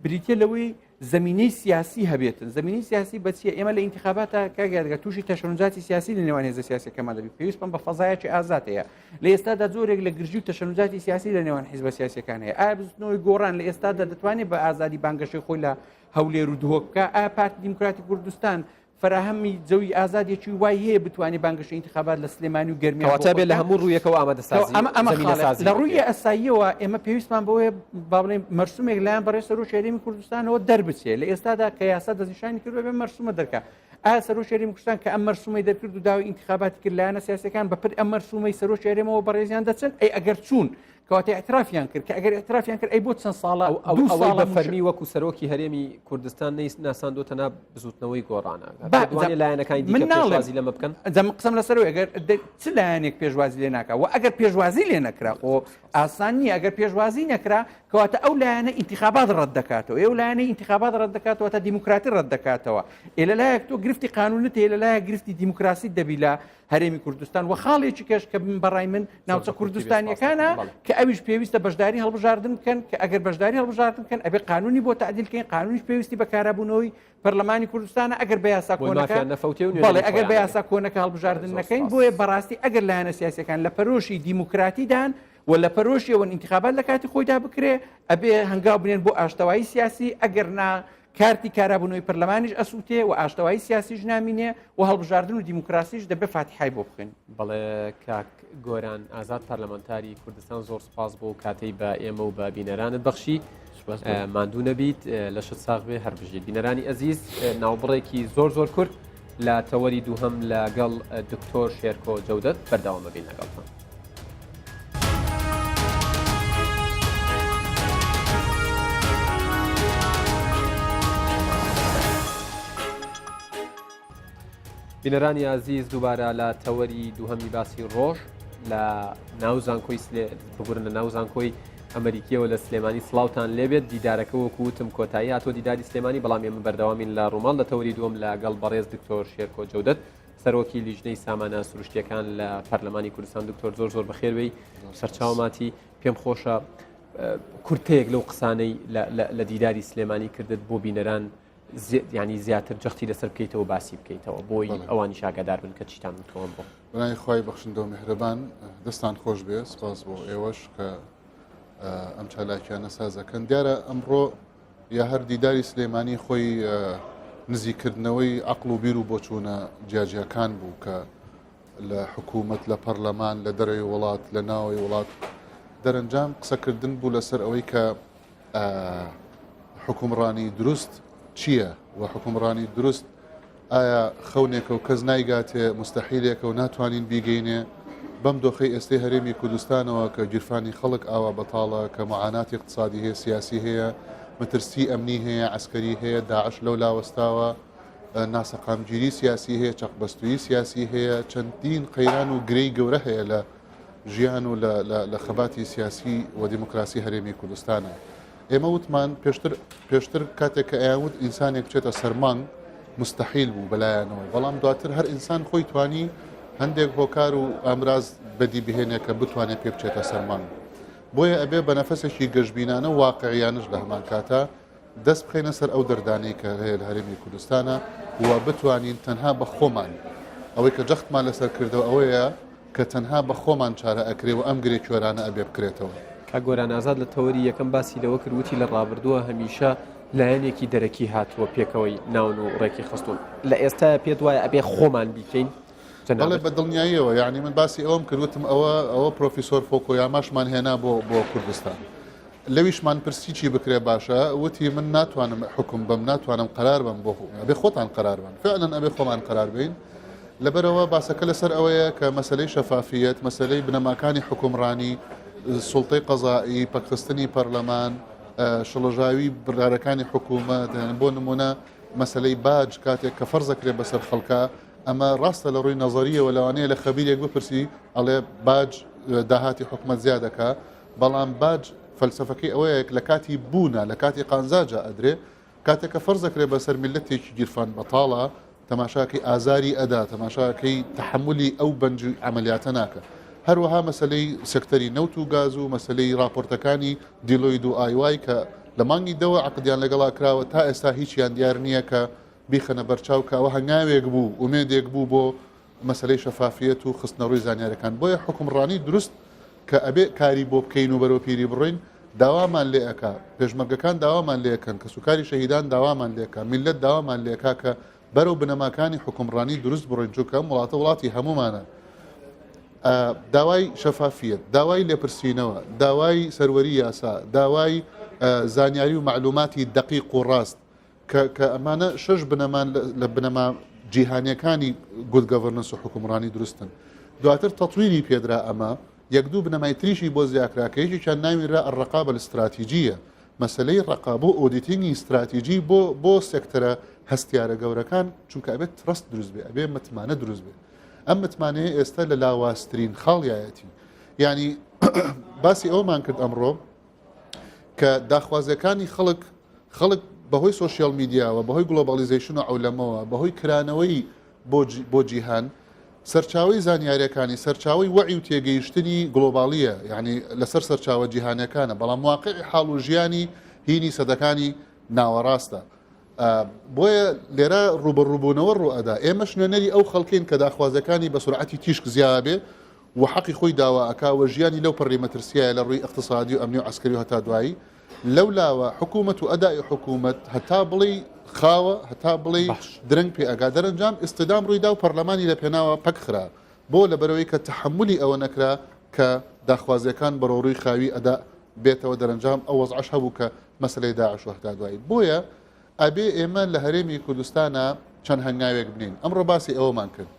بریتە لەوەی زمینەی سیاسی هەبێتن زمینەی سیاسی بەچیە ئێمە لە ئینتخاباتە کاگەگە تووشی تەشەنجاتی سیاسی لە نێوان هێزە سیاسەکەمان دەبی پێویستمان بە فەزایەکی ئازاد هەیە لە ئێستادا جۆرێک لە گرژی و تەشەنجاتی سیاسی لە نێوان حیزبە سیاسەکان هەیە ئایا بزوتنەوەی گۆڕان لە ئێستادا دەتوانێت بە ئازادی بانگەشەی خۆی لە هەولێر و دهۆک بکە ئایا پارتی دیموکراتی کوردستان فەراهەمی جەوی ئازادێکی وای هەیە بتوانێت بانگەشەی ئینتخابات لە سلێمانی و گەرمیان کەواتە بێ لە هەموو ڕوویەکەوە ئامادەسازی ئەمە ئەمە زەمینەسازی لە ڕووی ئاساییەوە ئێمە پێویستمان بەوەیە با بڵێین مەرسومێک لایەن بەڕێز سەرۆکی هەرێمی کوردستانەوە دەربچێ لە ئێستادا کە یاسا دەستنیشانی کردووە بێ مەرسومە دەرکا ئایا سەرۆکی هەرێمی کوردستان کە ئەم مەرسومەی دەرکرد و داوای ئینتخاباتی کرد لایەنە سیاسیەکان بە پر ئەم مەرسومەی سەرۆکی هەرێمەوە بەڕێزیان دەچن ئەی ئەگەر چوون کەواتە ئیعترافیان کرد کە ئەگەر ئیعترافیان کرد ئەی بۆ چەند ساڵە ئەو ئەوەی بە فەرمی وەکو سەرۆکی هەرێمی کوردستان نەیست ناساندووە تەنها بزوتنەوەی گۆڕانە دوانێ لایەنەکانی دیکە پێشوازی لەمە بکەن جا من قسەم لەسەر ئەگەر چ لایەنێک پێشوازی لێ ناکا و ئەگەر پێشوازی لێ نەکرا خۆ ئاسان نییە ئەگەر پێشوازی نەکرا کەواتە ئەو لایەنە ئینتخابات ڕەت دەکاتەوە ئەو لایەنە ئینتخابات ڕەت دەکاتەوە تا دیموکراتی ڕەت دەکاتەوە ئێ لەلایەک تۆ گرفتی قانونت هەیە لەلایەک گرفتی دیموکراسی دەبی لە هەرێمی کوردستان و خاڵێکی کەش کە بەڕای من ناوچە کوردستانیەکانە کە ئەویش پێویستە بەشداری هەڵبژاردن بکەن کە ئەگەر بەشداری هەڵبژاردن بکەن ئەبێ قانونی بۆ تعدیلکەین قانونیش پێویستی بە کارابوونەوەی پەرلەمانی کوردستانە ئەگەر بە یاسا کۆنەکە بەڵێ ئەگەر بە یاسا کۆنەکە هەڵبژاردن نەکەین بۆیە بەڕاستی ئەگەر لایەنە سیاسەکان لە پەرۆشی دیموکراتیدان و لە پەرۆشیەوەن ئینتخابات لە کاتی خۆیدا بکرێ ئەبێ هەنگاو بنێن بۆ ئاشتەوایی سیاسی ئەگەر نا کارتی کارابوونەوەی پەرلەمانیش ئەسووتێ و ئاشتەوایی سیاسیش نامینێ و هەڵبژاردن و دیموکراسیش دەبێ فاتیحای بۆ بخوێنین. بەڵێ کاک گۆران ئازاد پەرلەمانتاری کوردستان زۆر سوپاس بۆ کاتەی بە ئێمە و بە بینەرانت بەخشی ماندوو نەبیت لەشت ساغ بێ هەر بژیت بینەرانی ئەزیز ناوبڕێکی زۆر زۆر کورت لە تەوەری دووهەم لەگەڵ دکتۆر شێرکۆ جەودەت بەردەوام بین لەگەڵتان. بینەرانی ئازیز دووبارە لە تەوەری دووهەمی باسی ڕۆژ لە ناو زانکۆی ببورن لە ناو زانکۆی ئەمریکیەوە لە سلێمانی سڵاوتان لێبێت دیدارەکە وەکو وتم کۆتایی هاتۆ دیداری سلێمانی بەڵام ئێمە بەردەوامین لە ڕووماڵ لە تەوەری دووەم لەگەڵ بەڕێز دکتۆر شێرکۆ جەودەت سەرۆکی لیژنەی سامانە سروشتیەکان لە پەرلەمانی کوردستان دکتۆر زۆر زۆر بەخێربێی سەرچاوماتی پێم خۆشە کورتەیەک لەو قسانەی لە دیداری سلێمانی کردت بۆ بینەران ینی زیاتر جەختی لەسەر بکەیتەوە باسی بکەیتەوە بۆی ئەوانی شاگەدار بن کە چیتان وتوەم بۆ بەناوی خوای بەخشندە و میهرەبان دەستان خۆش بێ سپاس بۆ ئێوەش کە ئەم چالاکیانە سازەکەن دیارە ئەمڕۆ یا هەر دیداری سلێمانی خۆی نزیکردنەوەی عەقڵ و بیر و بۆچوونە جیاجیاکان بوو کە لە حکوومەت لە پەرلەمان لە دەرەوەی وڵات لە ناوەوەی وڵات دەرەنجام قسەکردن بوو لەسەر ئەوەی کە حکومڕانی دروست چییە و حکومڕانی دروست ئایا خەونێکە و کەس نایگاتێ، موستەحیلێکە و ناتوانین بیگەینێ؟ بەم دۆخەی ئێستەی هەرێمی کوردستانەوە کە گیرفانی خەڵک ئاوا بەتاڵە، کە موعاناتی ئیقتسادی هەیە، سیاسی هەیە، مەترسی ئەمنی هەیە، عەسکەری هەیە، داعش لەولا وەستاوە، ناسەقامگیری سیاسی هەیە، چەقبەستوویی سیاسی هەیە، چەندین قەیران و گرێی گەورە هەیە لە ژیان و لە خەباتی سیاسی و دیموکراسی هەرێمی کوردستانە. ئێمە وتمان پێشتر پێشتر کاتێک کە ئەیان وت ئینسانێک بچێتە سەر مانگ. مستحیل بوو بەلایانەوە، بەڵام دواتر هەر ئینسان خۆی توانی هەندێک هۆکار و ئامراز بەدی بهێنێ کە بتوانێت پێ بچێتە سەر مانگ. بۆیە ئەبێ بە نەفەسێکی گەشبینانە و واقعیانەش لە هەمان کاتا دەست بخەینە سەر ئەو دەردانەی کە هەیە لە هەرێمی کوردستانە و بتوانین تەنها بە خۆمان ئەوەی کە جەختمان لەسەر کردەوە ئەوەیە کە تەنها بە خۆمان چارە ئەکرێ و ئەم گرێ کوێرانە ئەبێ بکرێتەوە. کاک گۆران ئازاد لە تەوەری یەکەم باسی لەوە کرد وتی لە ڕابردووە هەمیشە لایەنێکی دەرەکی هاتووە پێکەوەی ناون و ڕێکی خستوون لە ئێستایا پێت وایە ئەبێ خۆمان بیکەین؟ بەڵێ بە دڵنیاییەوە یعنی من باسی ئەوەم کرد وتم ئەوە ئەوە پرۆفیسۆر فۆکۆیاماشمان هێنا بۆ بۆ کوردستان لەویشمان پرسی چی بکرێ باشە وتی من ناتوانم حکم بم ناتوانم قرار بم بۆ ئەبێ خۆتان قرار بن فعلا ئەبێ خۆمان قرار بین لەبەرەوە باسەکە لەسەر ئەوەیە کە مەسلەی شەفافیەت مەسلەی بنەماکانی حکومڕانی سوڵتەی قەزایی پەکخستنی پەرلەمان شڵەژاوی بڕارەکانی حکوومەت بۆ نمونە مەسلەی باج کاتێک کە فەرزەکرێ بەسەر خەڵکە ئەمە ڕاستە لە ڕووی نەزەریەوە لەوانەیە لە خەبیرێک بپرسی ئەڵێ باج داهاتی حکومەت زیاد دەکا بەڵام باج فەلسەفەکەی ئەوەیە لە کاتی بوونە لە کاتی قانزاجا ئەدرێ کاتێک کە فەرز دەکرێت بەسەر میللەتێکی گیرفان بەتاڵە تەماشاکەی ئازاری ئەدا تەماشاکەی تەحەمولی ئەو بەنج و عەمەلیاتە ناکە هەروەها مەسەلەی سێکتەری نەوت و گاز و مەسەلەی راپۆرتەکانی دیلۆید و ئایوای کە لە مانگی دەوە عەقدیان لەگەڵا کراوە تا ئێستا هیچیان دیار نییە کە بیخەنە بەرچاو کە ئەوە هەنگاوێک بوو ئومێدێک بوو بۆ مەسەلەی شەفافیەت و خستنەڕووی زانیارەکان بۆیە حوکمڕانی دروست کە ئەبێ کاری بۆ بکەین و بەرەو پیری بڕۆین داوامان لێ ئەکا پێشمەرگەکان داوامان لێ ئەکەن کەسوکاری شەهیدان داوامان لێ ئەکا میللەت داوامان لێ ئەکا کە بەرەو بنەماکانی حوکمڕانی دروست بڕۆین چونکە ئەم وڵاتە وڵاتی هەموومانە داوای شەفافیەت داوای لێپرسینەوە داوای سەروەری یاسا داوای زانیاری و مەعلوماتی دەقیق و ڕاست کە کە ئەمانە شەش بنەمان لە بنەما جیهانیەکانی good governance و حکومڕانی دروستن دواتر تەتویری پێدرا ئەمە یەک دوو بنەمای تریشی بۆ زیاکرا کە یەکێکیان ناوی را الرقابە الاستراتیجیە مەسەلەی ڕقابە و auditing ی ستراتیجی بۆ بۆ سێکتەرە هەستیارە گەورەکان چونکە ئەبێت trust دروست بێ ئەبێ متمانە دروست بێ ئەم متمانەیە ئێستا لە لاوازترین خاڵیایەتی یعنی باسی ئەومان کرد ئەمڕۆ کە داخوازیەکانی خەڵک خەڵک بەهۆی سۆشیال میدیاوە بەهۆی globalization و عەولەمەوە بەهۆی کرانەوەی بۆ جیهان سەرچاوی زانیاریەکانی سەرچاوی وەعی و تێگەیشتنی گلۆبالیە یعنی لەسەر سەرچاوە جیهانەکانە بەڵام واقعی حاڵ و ژیانی هینی سەدەکانی ناوەڕاستە بۆیە لێرە ڕوبەڕووبوونەوە ڕوئەدا ئێمەش نوێنەری ئەو خەڵکین کە داخوازەکانی بە سرعەتی تیشک زیابێ و حەقی خۆی داوا ئەکا و ژیانی لەو پەڕی مەترسیایە لە ڕووی ئیقتسادی و ئەمنی و عەسکەری و هەتا دوایی، لەو لاوە حکوومەت و ئەدائی حکوومەت هەتا بڵێی خاوە، هەتا بڵێی باش. درەنگ پێ ئەگا، دەرەنجام ئیستدام ڕووی دا و پەڕلەمانی لە پێناوە پەک خرا. بۆ؟ لەبەرئەوەی کە تەحەمولی ئەوە نەکرا کە داخوازیەکان بەرەو ڕووی خاوی ئەدا بێتەوە، دەرەنجام ئەو وەزعەش هەبوو کە مەسەلەی داعش و هەتا دوایی. بۆیە ئەبێ ئێمە لە هەرێمی کوردستانا چەند هەنگاوێک بنێین. ئەمڕۆ باسی ئەوەمان کرد.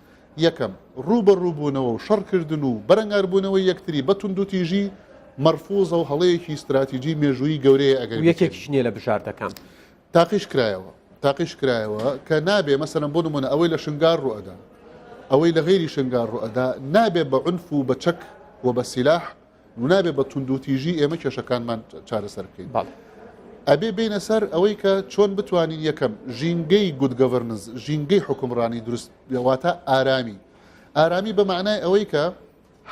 یەکەم، ڕووبەڕووبوونەوە و شەڕکردن و بەرەنگاربوونەوەی یەکتری بە توندوتیژی مەرفوزە و هەڵەیەکی ستراتیجی مێژوویی گەورەیە ئەگەر و یەکێکیش نییە لە بژاردەکان. تاقیش کرایەوە تاقیش کرایەوە کە نابێ مەسەلەن بۆ نموونە ئەوەی لە شنگار ڕووئەدا ئەوەی لە غەیری شنگار ڕووئەدا نابێ بە عونف و بە چەک و بە سیلاح و نابێ بە توندوتیژی ئێمە کێشەکانمان چارەسەر بکەین. بەڵێ. ئەبێ بێینە سەر ئەوەی کە چۆن بتوانین یەکەم ژینگەی good governance ژینگەی حوکمڕانی دروست واتە ئارامی ئارامی بە مەعنای ئەوەی کە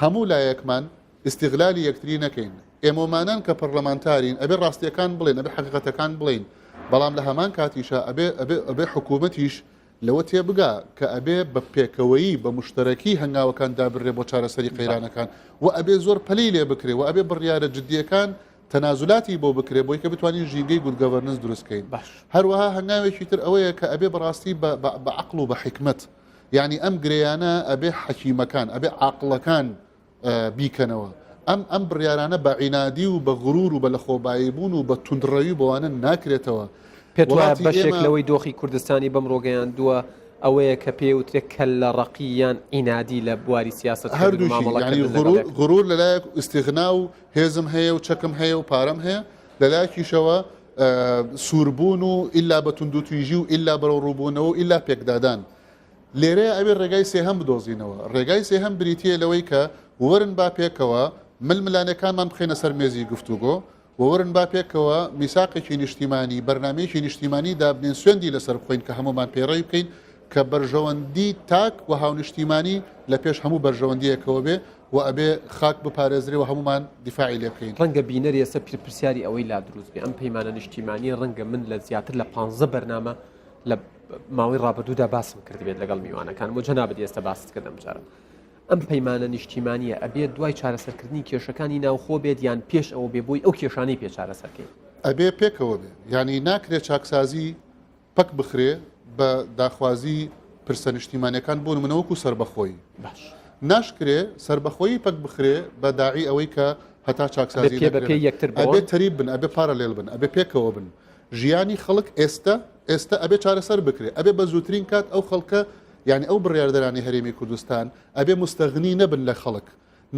هەموو لایەکمان ئیستیغلالی یەکتری نەکەین ئێمەمانان کە پەرلەمانتارین ئەبێ ڕاستیەکان بڵێن ئەبێ حەقیقەتەکان بڵێین بەڵام لە هەمان کاتیشا ئەبێ ئەبێ ئەبێ حکوومەتیش لەوە تێبگا کە ئەبێ بە پێکەوەیی، بە موشتەرەکی هەنگاوەکان دابنرێ بۆ چارەسەری قەیرانەکان و ئەبێ زۆر پەلەی لێ بکرێ و ئەبێ بڕیارە جدییەکان تەنازولاتی بۆ بکرێ بۆی کە بتوانین ژینگەی good governance دروست کەین. باش. هەروەها هەنگاوێکی تر ئەوەیە کە ئەبێ بەڕاستی بە بە بە عەقڵ و بە حیکمەت یانی ئەم گرێیانە ئەبێ حەکیمەکان ئەبێ عاقڵەکان بیکەنەوە. ئەم ئەم بڕیارانە بە عینادی و بە غرور و بە لەخۆبایی بوون و بە توندڕەوی بۆوانە ناکرێتەوە. پێت وایە وڵاتی بەشێک ئێمە. لەوەی دۆخی کوردستانی بەمڕۆ گەیاندووە ئەوەیە کە پێی وترێ کەللە ڕەقی یان عینادی لە بواری سیاسەت کردن و هەردووکی مامەڵە یانی کردن لەگەڵ غرور یەک؟ غرور لەلایەک ئیستیغنا و هێزم هەیە و چەکم هەیە و پارەم هەیە لەلایەکیشەوە سووربوون و ئیلا بە توندوتیژی و ئیلا بەرەوڕووبوونەوە و ئیلا پێکدادان. لێرەیا ئەبێ ڕێگای سێهەم بدۆزینەوە. ڕێگای سێهەم بریتییە لەوەی کە وەرن با پێکەوە ململانێکانمان بخەینە سەر مێزی گفتوگۆ. و وەرن با پێکەوە میساقێکی نیشتیمانی، بەرنامەیەکی نیشتیمانی دابنێن سوێندی لەسەر بخۆین کە هەموومان پەیڕەوی بکەین کە بەرژەوەندی تاک و هاونیشتیمانی لە پێش هەموو بەرژەوەندییەکەوە بێ و ئەبێ خاک بپارێزرێ و هەموومان دیفاعی لێ بکەین. ڕەنگە بینەر ئێستا پرسیاری ئەوەی لا دروست بێ ئەم پەیمانە نیشتیمانییە ڕەنگە من لە زیاتر لە پانزە بەرنامە لە ماوەی ڕابردوودا باسم کردبێت لەگەڵ میوانەکانم و جەنابت ئێستا باست کرد ئەمجارە. ئەم پەیمانە نیشتیمانییە ئەبێت دوای چارەسەرکردنی کێشەکانی ناوخۆ بێت یان پێش ئەوە بێ بۆی ئەو کێشانەی پێ چارەسەر کەین؟ ئەبێ پێکەوە بێ. یانی ناکرێ چاکسازی پەک بخرێ بە داخوازی پرسە نیشتیمانیەکان بۆ نمونە وەکو سەربەخۆیی. باش. ناشکرێ سەربەخۆیی پەک بخرێ بە داعی ئەوەی کە هەتا ئەبێ چاکسازی پێ بە نەکرێ پێی یەکتر ئەبێ بڕۆن؟ تەریب بن، ئەبێ parallel بن، ئەبێ پێکەوە بن. ژیانی خەڵک ئێستە ئێستە ئەبێ چارەسەر بکرێ. ئەبێ بە زووترین کات ئەو خەڵکە یانی ئەو بڕیاردەرانی هەرێمی کوردستان ئەبێ موستەغنی نەبن لە خەڵک.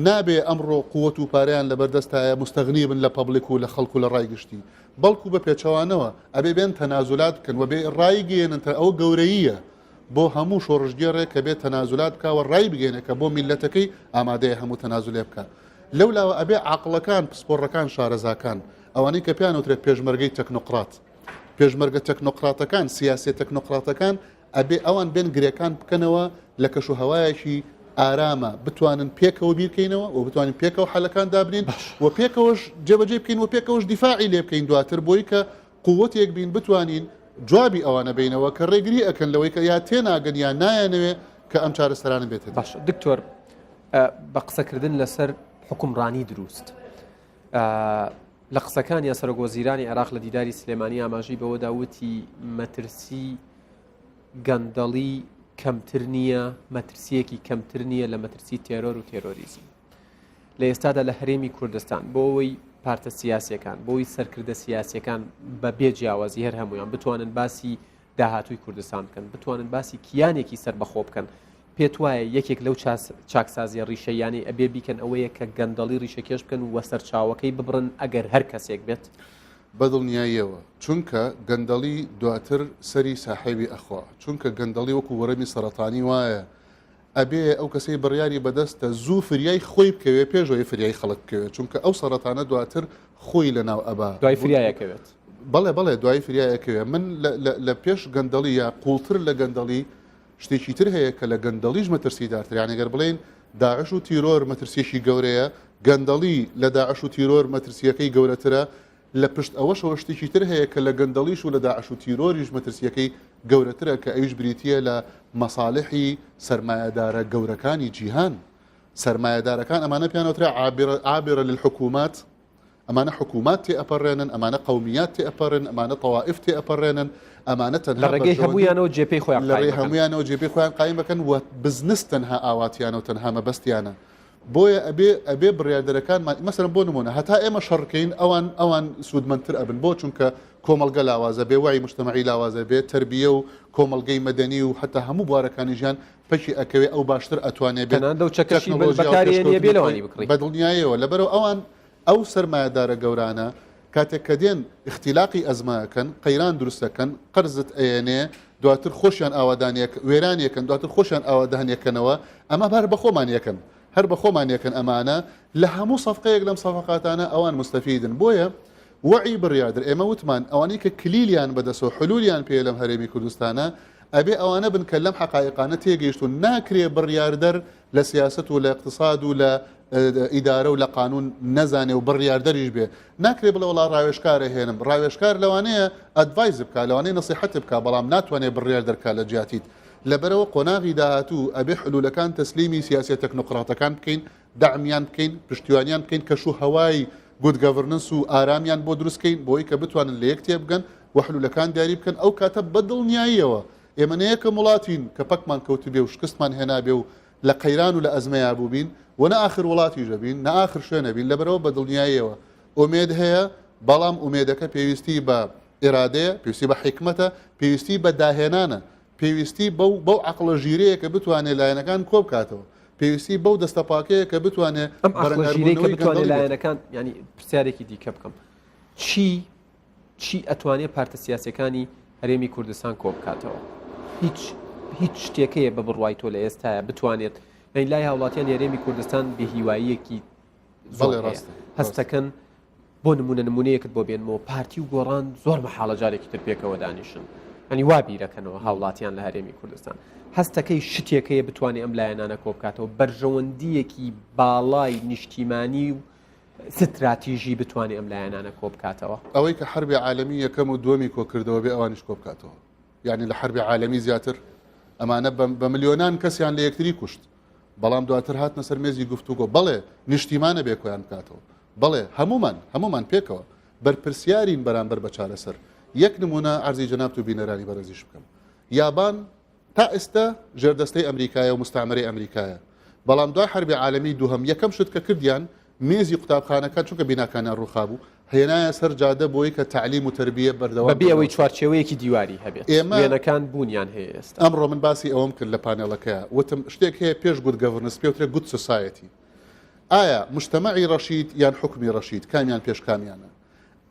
نابێ ئەمڕۆ قوت و پارەیان لەبەر دەستایە موستەغنی بن لە public و لە خەڵک و لە ڕای گشتی. بەڵکو بە پێچەوانەوە ئەبێ بێن تەنازولات بکەن و بێ ڕایگەیەنن تە ئەوە گەورەییە بۆ هەموو شۆڕشگێڕێک کە بێ تەنازولات بکا و ڕایبگەیەنێ کە بۆ میللەتەکەی ئامادەیە هەموو تەنازولێ بکا. لەو لاوە ئەبێ عاقڵەکان، پسپۆڕەکان، شارەزاکان، ئەوانەی کە پێیان وترێ پێشمەرگەی تەکنۆقرات، پێشمەرگە تەکنۆقراتەکان، سیاسیە تەکنۆقراتەکان، ئەبێ ئەوان بێن گرێکان بکەنەوە لە کەش و هەوایەکی ئارامە بتوانن پێکەوە بیرکەینەوە و بتوانین پێکەوە حەلەکان دابنین و پێکەوەش جێبەجێ بکەین و پێکەوەش دیفاعی لێ بکەین دواتر بۆی کە قوتێک بین بتوانین جوابی ئەوانە بینەوە کە ڕێگری ئەکەن لەوەی کە یا تێناگەن یا نایانەوێ کە ئەم چارەسەرانە بێتە باشە دکتۆر بە قسەکردن لەسەر حکومڕانی دروست لە قسەکانیا سەرۆک وەزیرانی عێراق لە دیداری سلێمانی ئاماژەی بەوەدا وتی مەترسی گەندەڵی کەمتر نییە مەترسیەکی کەمتر نییە لە مەترسی تێرۆر و تێرۆریزم لە ئێستادا لە هەرێمی کوردستان بۆ ئەوەی پارتە سیاسەکان بۆی سەرکردە سیاسەکان بە بێ جیاوازی هەر هەمویان بتوانن باسی داهاتووی کوردستان بکەن، بتوانن باسی کیانێکی سەربەخۆ بکەن، پێت وایە یەکێک لەو چاکسازیە ڕیشەییانەی ئەبێ بیکەن ئەوەیە کە گەندەڵی ڕیشەکێش بکەن و سەرچاوەکەی ببڕن ئەگەر هەر کەسێک بێت؟ بەدڵنیاییەوە، چونکە گەندەڵی دواتر سەری ساحێبی ئەخوا، چونکە گەندەڵی وەکو وەرەمی سەرەتانی وایە، ئەبێ ئەو کەسەی بڕیاری بەدەستە زوو فریای خۆی بکەوێ پێش ئەوەی فریای خەڵک بکەوێت چونکە ئەو سەرەتانە دواتر خۆی لەناو ئەبا دوای فریای ئەکەوێت. بەڵێ بەڵێ دوایی فریای ئەکەوێ من لە پێش گەندەڵی یا قوڵتر لە گەندەڵی شتێکی تر هەیە کە لە گەندەڵیش مەترسیدارتر یان گەر بڵێین داعش و تیرۆر مەترسیەکی گەورەیە گەندەڵی لە داعش و تیرۆر مەترسیەکەی گەورەترە لە پشت ئەوەشەوە شتێکی تر هەیە کە لە گەندەڵیش و لە داعش و تیرۆریش مەترسییەکەی گەورەترە کە ئەویش بریتییە لە مەساڵحی سەرمایەدارە گەورەکانی جیهان. سەرمایەدارەکان ئەمانە پێیان وترا عابرە للحکومات، ئەمانە حکومات تێئەپەڕێنن، ئەمانە قەومیات تێئەپەڕێنن، ئەمانە تەوائیف تێئەپەڕێنن، ئەمانە تەنها لە ڕێگەی هەموویانەوە جێپێی خۆیان لە ڕێی هەموویانەوە جێپێی خۆیان قایم بکەن و بزنس تەنها ئاواتیانە و تەنها مەبەستیانە. بۆیە ئەبێ ئەبێ بڕیاردەرەکانمان مەسەلەن بۆ نمونە هەتا ئێمە شەڕکەین ئەوان ئەوان سوودمەندتر ئەبن بۆ چونکە کۆمەڵگە لاوازە بێ وعی مجتەمەعی لاوازە بێ تربیە و کۆمەڵگەی مەدەنی و حتا هەموو بوارەکانی ژیان پەکی ئەکەوێ ئەو باشتر ئەتوانێ بێت تەنانەت لەو چەکەشی بن تەکنەلۆژیا و بەکاری هێنیە بێ پێشکەوتنی لەوانی خۆی بکڕی. بەدڵنیایەوە لەبەرئەوە ئەوان ئەو سەرمایەدارە گەورانە کاتێک کە دێن ئیختیلاقی ئەزمە ئەکەن، قەیران دروست ئەکەن، قەرزت ئەیەنێ، دواتر خۆشیان ئاوادانی وێرانی ئەکەن، دواتر خۆشیان ئاوادانی ئەکەنەوە، ئەمە هەر بە خۆمان یەکەن، هەر بە خۆمان یەکەن ئەمانە، لە هەموو سەفقەیەک لەم سەفەقاتانە ئەوان موستەفیدن، بۆیە وەعی بڕیاردەر، ئێمە وتمان ئەوانەی کە کلیلیان بەدەستەوە حلولیان پێیە لەم هەرێمی کوردستانە، ئەبێ ئەوانە بن کە لەم حەقائیقانە تێگەیشتوون، ناکرێ بڕیاردەر لە سیاسەت و لە ئیقتساد و لە ئیدارە و لە قانون نەزانێ و بڕیاردەریش بێ. ناکرێ بڵێ وەڵا ڕاوێژکار ئەهێنم. ڕاوێژکار لەوانەیە advise بکا، لەوانەیە نەسیحەت بکا، بەڵام ناتوانێ بڕیار دەرکا لە جیاتیت. لەبەرئەوە قۆناغی داهاتوو ئەبێ حلولەکان تەسلیمی سیاسیە تەکنۆقراتەکان بکەین، دەعمیان بکەین، پشتیوانیان بکەین، کەش و هەوای good governance و ئارامیان بۆ دروست کەین بۆی کە بتوانن لە یەک تێبگەن و حلولەکان دیاری بکەن. ئەو کاتە بە دڵنیاییەوە ئێمە نە یەکەم وڵاتین کە پەکمان کەوتبێ و شکستمان هێنابێ و لە قەیران و لە ئەزمەیا بووبین و نە ئاخر وڵاتیش ئەبین، نە ئاخر شوێن ئەبین، لەبەرئەوە بە دڵنیاییەوە ئومێد هەیە، بەڵام ئومێدەکە پێویستی بە ئیرادەیە، پێویستی بە حیکمەتە، پێویستی بە داهێنانە، پێویستی بەو بەو عەقڵە ژیرەیە کە بتوانێ لایەنەکان کۆبکاتەوە، پێویستی بەو دەستە پاکەیە کە بتوانێ ئەم عەقڵە ژیرەی کە بەرەنگاربوونەوەی بتوانێ گەندەڵی بێت. لایەنەکان، یانی پرسیارێکی دیکە بکەم، چی چی ئەتوانێ پارتە سیاسیەکانی هەرێمی کوردستان کۆبکاتەوە؟ هیچ هیچ شتێک هەیە بە بڕوای تۆ لە ئێستایا بتوانێت یعنی لای هاوڵاتیان هەرێمی کوردستان بێهیواییەکی زۆر بەڵێ هەیە ڕاستە ڕاستە هەستەکەن. بۆ نمونە نمونەیەکت بۆ بێنمەوە پارتی و گۆڕان زۆر مەحاڵە جارێکی تر پێکەوە دانیشن ئەنی وا بیرەکەنەوە هاوڵاتیان لە هەرێمی کوردستان هەستەکەی شتێک هەیە بتوانێت ئەم لایەنانە کۆبکاتەوە بەرژەوەندیەکی باڵای نیشتیمانی و ستراتیژی بتوانێت ئەم لایەنانە کۆبکاتەوە. ئەوەی کە حەربی عالەمی یەکەم و دووەمی کۆکردەوە بێ ئەوانیش کۆبکاتەوە یعنی لە حەربی عالەمی زیاتر ئەمانە بە ملیۆنان کەسیان لە یەکتری کوشت بەڵام دواتر هاتنە سەر مێزی گفتوگۆ بەڵێ نیشتیمانە بێ کۆیان بکاتەوە بەڵێ هەمومان هەمومان پێکەوە بەرپرسیارین بەرامبەر بە چارەسەر یەک نمونە عەرزی جەنابت و بینەرانی بەڕێزیش بکەم یابان تا ئێستا ژێردەستەی ئەمریکایە و مستعمرەی ئەمریکایە بەڵام دوای حەربی عالەمی دووهەم یەکەم شت کە کردیان مێزی قوتابخانەکان چونکە بیناکانیان ڕووخابوو هێنایە سەر جادە بۆی کە تەعلیم و تەربیە بەردەوام بەبێ ئەوەی چوارچێوەیەکی دیواری هەبێت ئێمە وێنەکان بوونیان هەیە ئێستا. ئەمڕۆ من باسی ئەوەم کرد لە پانێڵەکەیا وتم شتێک هەیە پێش good governance پێوترێ good society ئایا مجتەمەعی ڕەشید یان حوکمی ڕەشید کامیان پێش کامیانە؟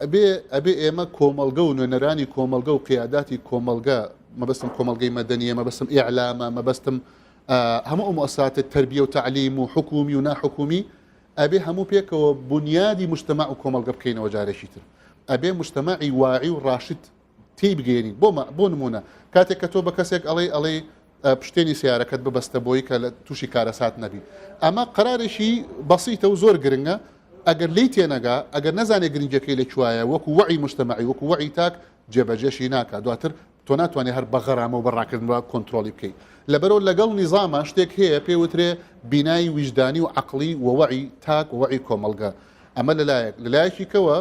ئەبێ ئەبێ ئێمە کۆمەڵگە و نوێنەرانی کۆمەڵگە و قیاداتی کۆمەڵگە مەبەستم کۆمەڵگەی مەدەنیە مەبەستم ئیعلامە مەبەستم هەموو ئەو موسساتە تەربیە و تەعلیم و حکومی و ناحکومی ئەبێ هەموو پێکەوە بنیادی مجتمع و کۆمەڵگە بکەینەوە جارێکی تر ئەبێ مجتمعی واعی و ڕاشد تێی بگەێنین بۆ بۆ نمونە کاتێک کە تۆ بە کەسێک ئەڵێ ئەڵێ پشتێنی سیارەکەت ببەستە بۆی کە لە تووشی کارەسات نەبی ئەمە قرارێکی بەسیتە و زۆر گرنگە ئەگەر لی تێنەگا ئەگەر نەزانێ گرنگەکەی لە کوایە وەکو وەعی مجتمعی وەکو وەعی تاک جێبەجێشی ناکا دواتر تۆ ناتوانێت هەر بە غەرامە و بە ڕاکردن بە کۆنترۆڵی بکەیت لەبەرەوە لەگەڵ نیزامە شتێک هەیە پێ وترێ بینای ویژدانی و عقلی و وەعی تاک و وەعی کۆمەڵگە ئەمە لەلایەک لەلایەکی کەوە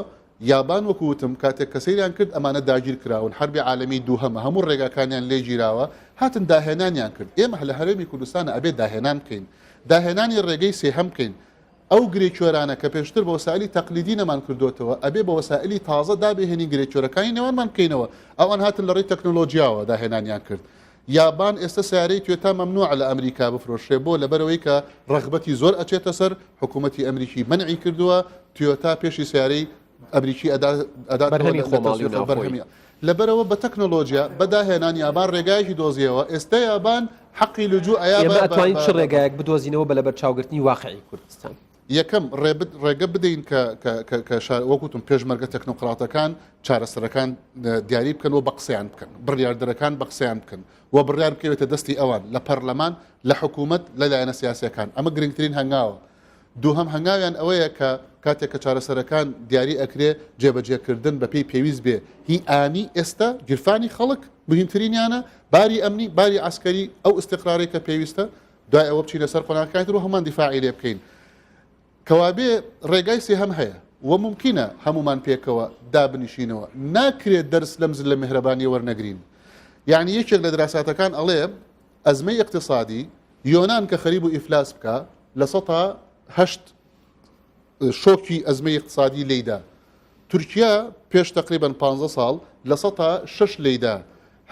یابان وەکو وتم کاتێک کە سەیریان کرد ئەمانە داگیر کراون، حەربی عالەمی دووهەمە هەموو ڕێگاکانیان لێ گیراوە، هاتن داهێنانیان کرد، ئێمە لە هەرێمی کوردستانا ئەبێ داهێنان بکەین، داهێنانی ڕێگەی سێهەم بکەین، ئەو گرێ کوێرانە کە پێشتر بە وەسائلی تەقلیدی نەمان کردۆتەوە ئەبێ بە وەسائلی تازە دابهێنین گرێ کوێرەکانی نێوانمان بکەینەوە، ئەوان هاتن لە ڕێی تەکنۆلۆجیاوە داهێنانیان کرد. یابان ئێستە سەیارەی توێتا مەمنوعە لە ئەمریکا بفرۆشرێ بۆ لەبەرئەوەی کە ڕەغبەتی زۆر ئەچێتە سەر حکوومەتی ئەمریکی مەنعی کردووە تویۆتا پێشی سیارەی ئەمریکی ئەداتەوە بەرهەمی لە خۆماڵی و تەسویق ناوخۆیی. بەرهەمی لەبەرئەوە بە تەکنۆلۆجیا بە داهێنان یابان ڕێگایەکی دۆزیەوە ئێستە یابان حەقی لجوء ئەیا ئێمە بە ئەتوانین بە چ بە ڕێگایەک بدۆزینەوە بە لەبەرچاوگرتنی واقعی کوردستان؟ یەکەم، ڕێگە بدەین کە کە کە کە شار وەک وتم پێشمەرگە تەکنۆقراتەکان چارەسەرەکان دیاری بکەن و بە قسەیان بکەن، بڕیاردەرەکان بە قسەیان بکەن و بڕیار بکەوێتە دەستی ئەوان لە پەرلەمان، لە حکوومەت، لە لایەنە سیاسییەکان. ئەمە گرنگترین هەنگاوە. دووهەم هەنگاویان ئەوەیە کە کاتێک کە چارەسەرەکان دیاری ئەکرێ جێبەجێکردن بەپێی پێویست بێ هی ئانی ئێستا گیرفانی خەڵک مهمترینیانە، باری ئەمنی، باری عەسکەری، ئەو ئیستیقرارەی کە پێویستە، دوای ئەوە بچینە سەر قۆناغەکانی تر و هەمان دیفاعی لێ بکەین. کەوابێ ڕێگای سێهەم هەیە و مومکینە هەموومان پێکەوە دابنیشینەوە. ناکرێ دەرس لەم زلە میهرەبانییە وەرنەگرین. یەعنی یەکێک لە دراساتەکان ئەڵێ ئەزمەی ئیقتیسادی یۆنان کە خەریک بوو ئیفلاس بکا 8% شۆکی ئەزمەی ئیقتیسادی لێیدا. تورکیا پێش تەقریبەن 15 ساڵ 6% لێیدا.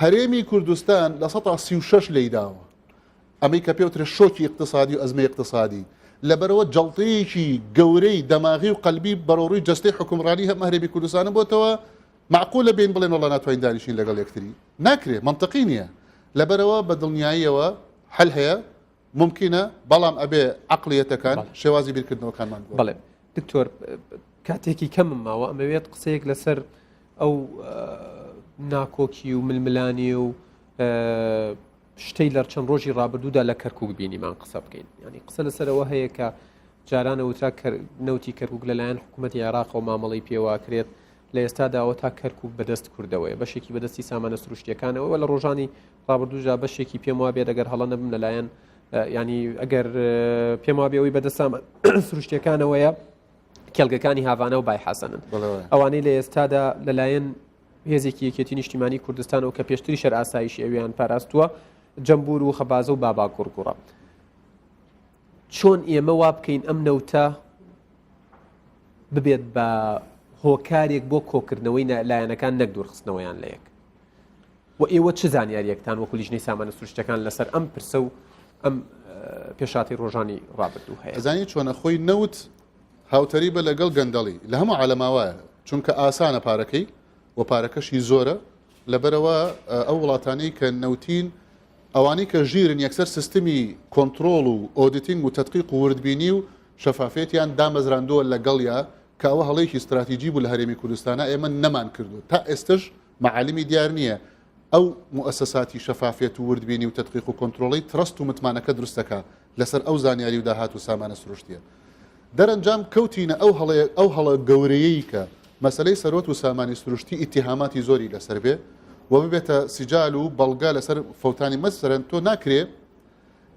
هەرێمی کوردستان 36% لێیداوە. ئەمەی کە پێوترێ شۆکی ئیقتسادی و ئەزمەی ئیقتسادی، لەبەرئەوە جەڵتەیەکی گەورەی دەماغی و قەلبی بەرەوڕووی جەستەی حوکمڕانی هەم هەرێمی کوردستانە بۆتەوە، مەعقولە بێین بڵێن وەڵا ناتوانین دانیشین لەگەڵ یەکتری؟ ناکرێ، مەنتقی نییە. لەبەرئەوە بە دڵنیاییەوە حەل هەیە، مومکینە، بەڵام ئەبێ عەقڵیەتەکان، شێوازی بیرکردنەوەکانمان بگۆڕین. بەڵێ دکتۆر، کاتێکی کەمم ماوە، ئەمەوێت قسەیەک لەسەر ئەو ناکۆکی و ململانێ و شتەی لە چەند ڕۆژی ڕابردوودا لە کەرکک بینیمان قسە بکەین ینی قسە لەسەرەوە هەیە کە جارانە وترا نەوتی کەرکک لەلایەن حکوومەتتی عێراقەوە مامەڵی پێواکرێت لە ئێستاداوە تا کەرکک بەدەست کوردەوەیە بەشێکی بەدەستی سامانە سروشتیەکانەوە لە ڕۆژانی ڕابردوودا بەشێکی پێم وابێت ئەگەر هەڵە نەبم لەلایەن ینی ئەگەر پێم وابێ ئەوی بەدەست سامان سروشتیەکانەوەیە کێڵگەکانی هاڤانە و بای حەسەنن ئەوانەی لە ئێستادا لەلایەن هێزێکی یەکێتی نیشتیمانی کوردستانەوە کە پێشتری شەر ئاسایشی ئەویان پاراستووە جەمبور و خەبازە و بابا گوڕگوڕە چۆن ئێمە وا بکەین ئەم نەوتە ببێت بە هۆکارێک بۆ کۆکردنەوەی لایەنەکان نەک دوورخستنەوەیان لە یەک و ئێوە چ زانیاریەکتان وەکو لیژنەی سامانە سروشتەکان لەسەر ئەم پرسە و ئەم پێشاتی ڕۆژانی ڕابردوو هەیە زانی چۆنە خۆی نەوت هاوتەریبە لەگەڵ گەندەڵی لە هەموو عالەما وایە چونکە ئاسانە پارەکەی و پارەکەشی زۆرە لەبەرئەوە ئەو وڵاتانەی کە نەوتین ئەوانەی کە ژیرن یەکسەر سیستمی کۆنترۆڵ و auditing و تەدقیق و وردبینی و شەفافیەتیان دامەزراندووە لەگەڵیا. کە ئەوە هەڵەیەکی ستراتیجی بوو لە هەرێمی کوردستانا ئێمە نەمان کردووە تا ئێستش مەعالمی دیار نییە ئەو موئەسەساتی شەفافیەت و وردبینی و تەدقیق و کۆنترۆڵەی trust و متمانەکە دروست دەکا لەسەر ئەو زانیاری و داهات و سامانە سروشتیە. دەرەنجام کەوتینە ئەو هەڵەیە ئەو هەڵە گەورەیەی کە مەسەلەی سەروەت و سامانی سروشتی ئیتیهاماتی زۆری لەسەر بێ و ببێتە سیجال و بەڵگە لەسەر فەوتانی مەسەلەن تۆ ناکرێ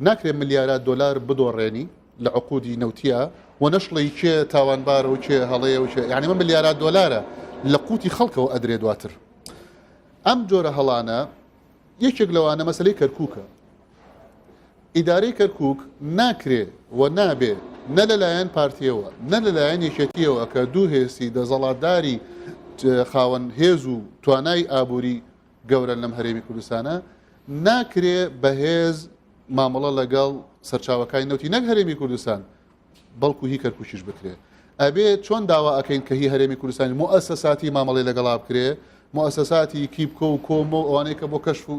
ناکرێ ملیارات دۆلار بدۆڕێنی لە عقودی نەوتیا و نەشڵێی کێ تاوانبارە و کێ هەڵەیە و کێ یعنی مە ملیارات دۆلارە لە قوتی خەڵکەوە ئەدرێ دواتر ئەم جۆرە هەڵانە یەکێک لەوانە مەسەلەی کەرکووکە. ئیدارەی کەرکووک ناکرێ و نابێ نە لەلایەن پارتییەوە نە لەلایەن یەکێتییەوە کە دوو هێزی دەسەڵاتداری خاوەن هێز و توانای ئابووری گەورەن لەم هەرێمی کوردستانە ناکرێ بەهێز مامەڵە لەگەڵ سەرچاوەکانی نەوتی نەک هەرێمی کوردستان بەڵکو هی کەرکوکیش بکرێ ئەبێ چۆن داوا ئەکەین کە هی هەرێمی کوردستانی موئەسەساتی مامەڵەی لەگەڵا بکرێ موئەسەساتی کیپکۆ و کۆمۆ و ئەوانەی کە بۆ کەشف و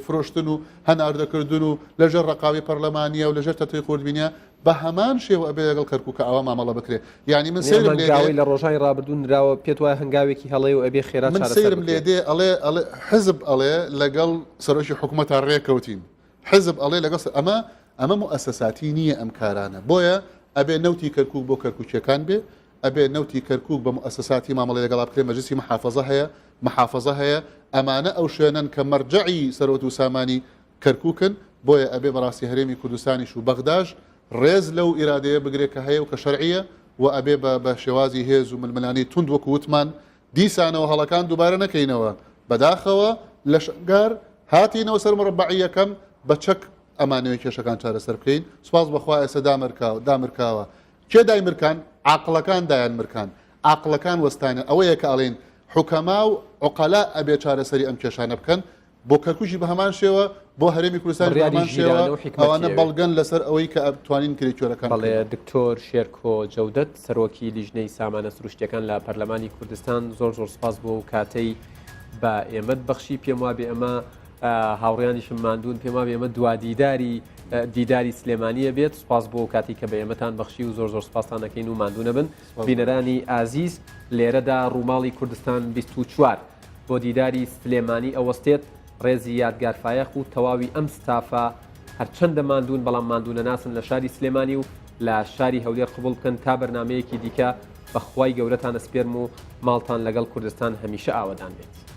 فرۆشتن و هەناردەکردن و لەژێر ڕەقاوی پەرلەمانیە و لەژێر تەتقیق وردبینیە بە هەمان شێوە ئەبێ لەگەڵ کەرکوکە ئاوا مامەڵە بکرێ یعنی من سەیرم لێ هەنگاوی لە ڕۆژانی ڕابردوو نراوە پێت وایە هەنگاوێکی هەڵەیە و ئەبێ خێرا من سەیرم لێ دێ ئەڵێ ئەڵێ حزب ئەڵێ لەگەڵ سەرۆکی حکوومەتا ڕێکەوتین حزب ئەڵێ لەگەڵ ئەمە ئەمە موئەسەساتی نییە ئەم کارانە بۆیە ئەبێ نەوتی کەرکوک بۆ کەرکوکیەکان بێ ئەبێ نەوتی کەرکوک بە موئەسەساتی مامەڵەی لەگەڵا بکرێ مەجلسی محافەزە هەیە محافەزە هەیە ئەمانە ئەو شوێنەن کە مەرجەعی سەروەت و سامانی کەرکوکن بۆیە ئەبێ بەڕاستی هەرێمی کوردستانیش و بەغداش ڕێز لەو ئیرادەیە بگرێ کە هەیە و کە شەرعیە و ئەبێ بە بە شێوازی هێز و ململانێی توند وەکو وتمان دیسانەوە هەڵەکان دووبارە نەکەینەوە، بەداخەوە لە شەنگار هاتینەوە سەر مڕەبەعی یەکەم بە چەک ئەمانەوێ کێشەکان چارەسەر بکەین، سوپاس بەخوا ئێستا دامرکاوە دامرکاوە، کێ دایمرکان؟ عاقڵەکان دایانمرکان، عاقڵەکان وەستانە، ئەوەیە کە ئەڵێین حوکەما و عوقەلا ئەبێ چارەسەری ئەم کێشانە بکەن، بۆ کەرکوکیش بە هەمان شێوە، بۆ هەرێمی کوردستانیش بە بڕیاری هەمان شێوە، ژیرانە و حیکمەتی ئەوانە ئەوێ. بەڵگەن لەسەر ئەوەی کە توانین کرێ کوێرەکان بەڵێ بکەینەوە. دکتۆر شێرکۆ جەودەت سەرۆکی لیژنەی سامانە سروشتیەکان لە پەرلەمانی کوردستان زۆر زۆر سپاس بۆ ئەو کاتەی بە ئێمەت بەخشی پێم وابێ ئەمە هاوڕیانیشم ماندوون پێم وابێ ئەمە دوا دیداری دیداری سلێمانیە بێت سپاس بۆ ئەو کاتی کە بە ئێمەتان بەخشی و زۆر زۆر سپاستان دەکەین و ماندوو نەبن بینەرانی ئازیز لێرەدا ڕووماڵی کوردستان 24 بۆ دیداری سلێمانی ئەوەستێت، ڕێزی یادگار فایەق و تەواوی ئەم ستافە هەرچەندە ماندوون بەڵام ماندوونەناسن لە شاری سلێمانی و لە شاری هەولێر قبوڵ بکەن تا بەرنامەیەکی دیکە بە خوای گەورەتان ئەسپێرم و ماڵتان لەگەڵ کوردستان هەمیشە ئاوەدان بێت.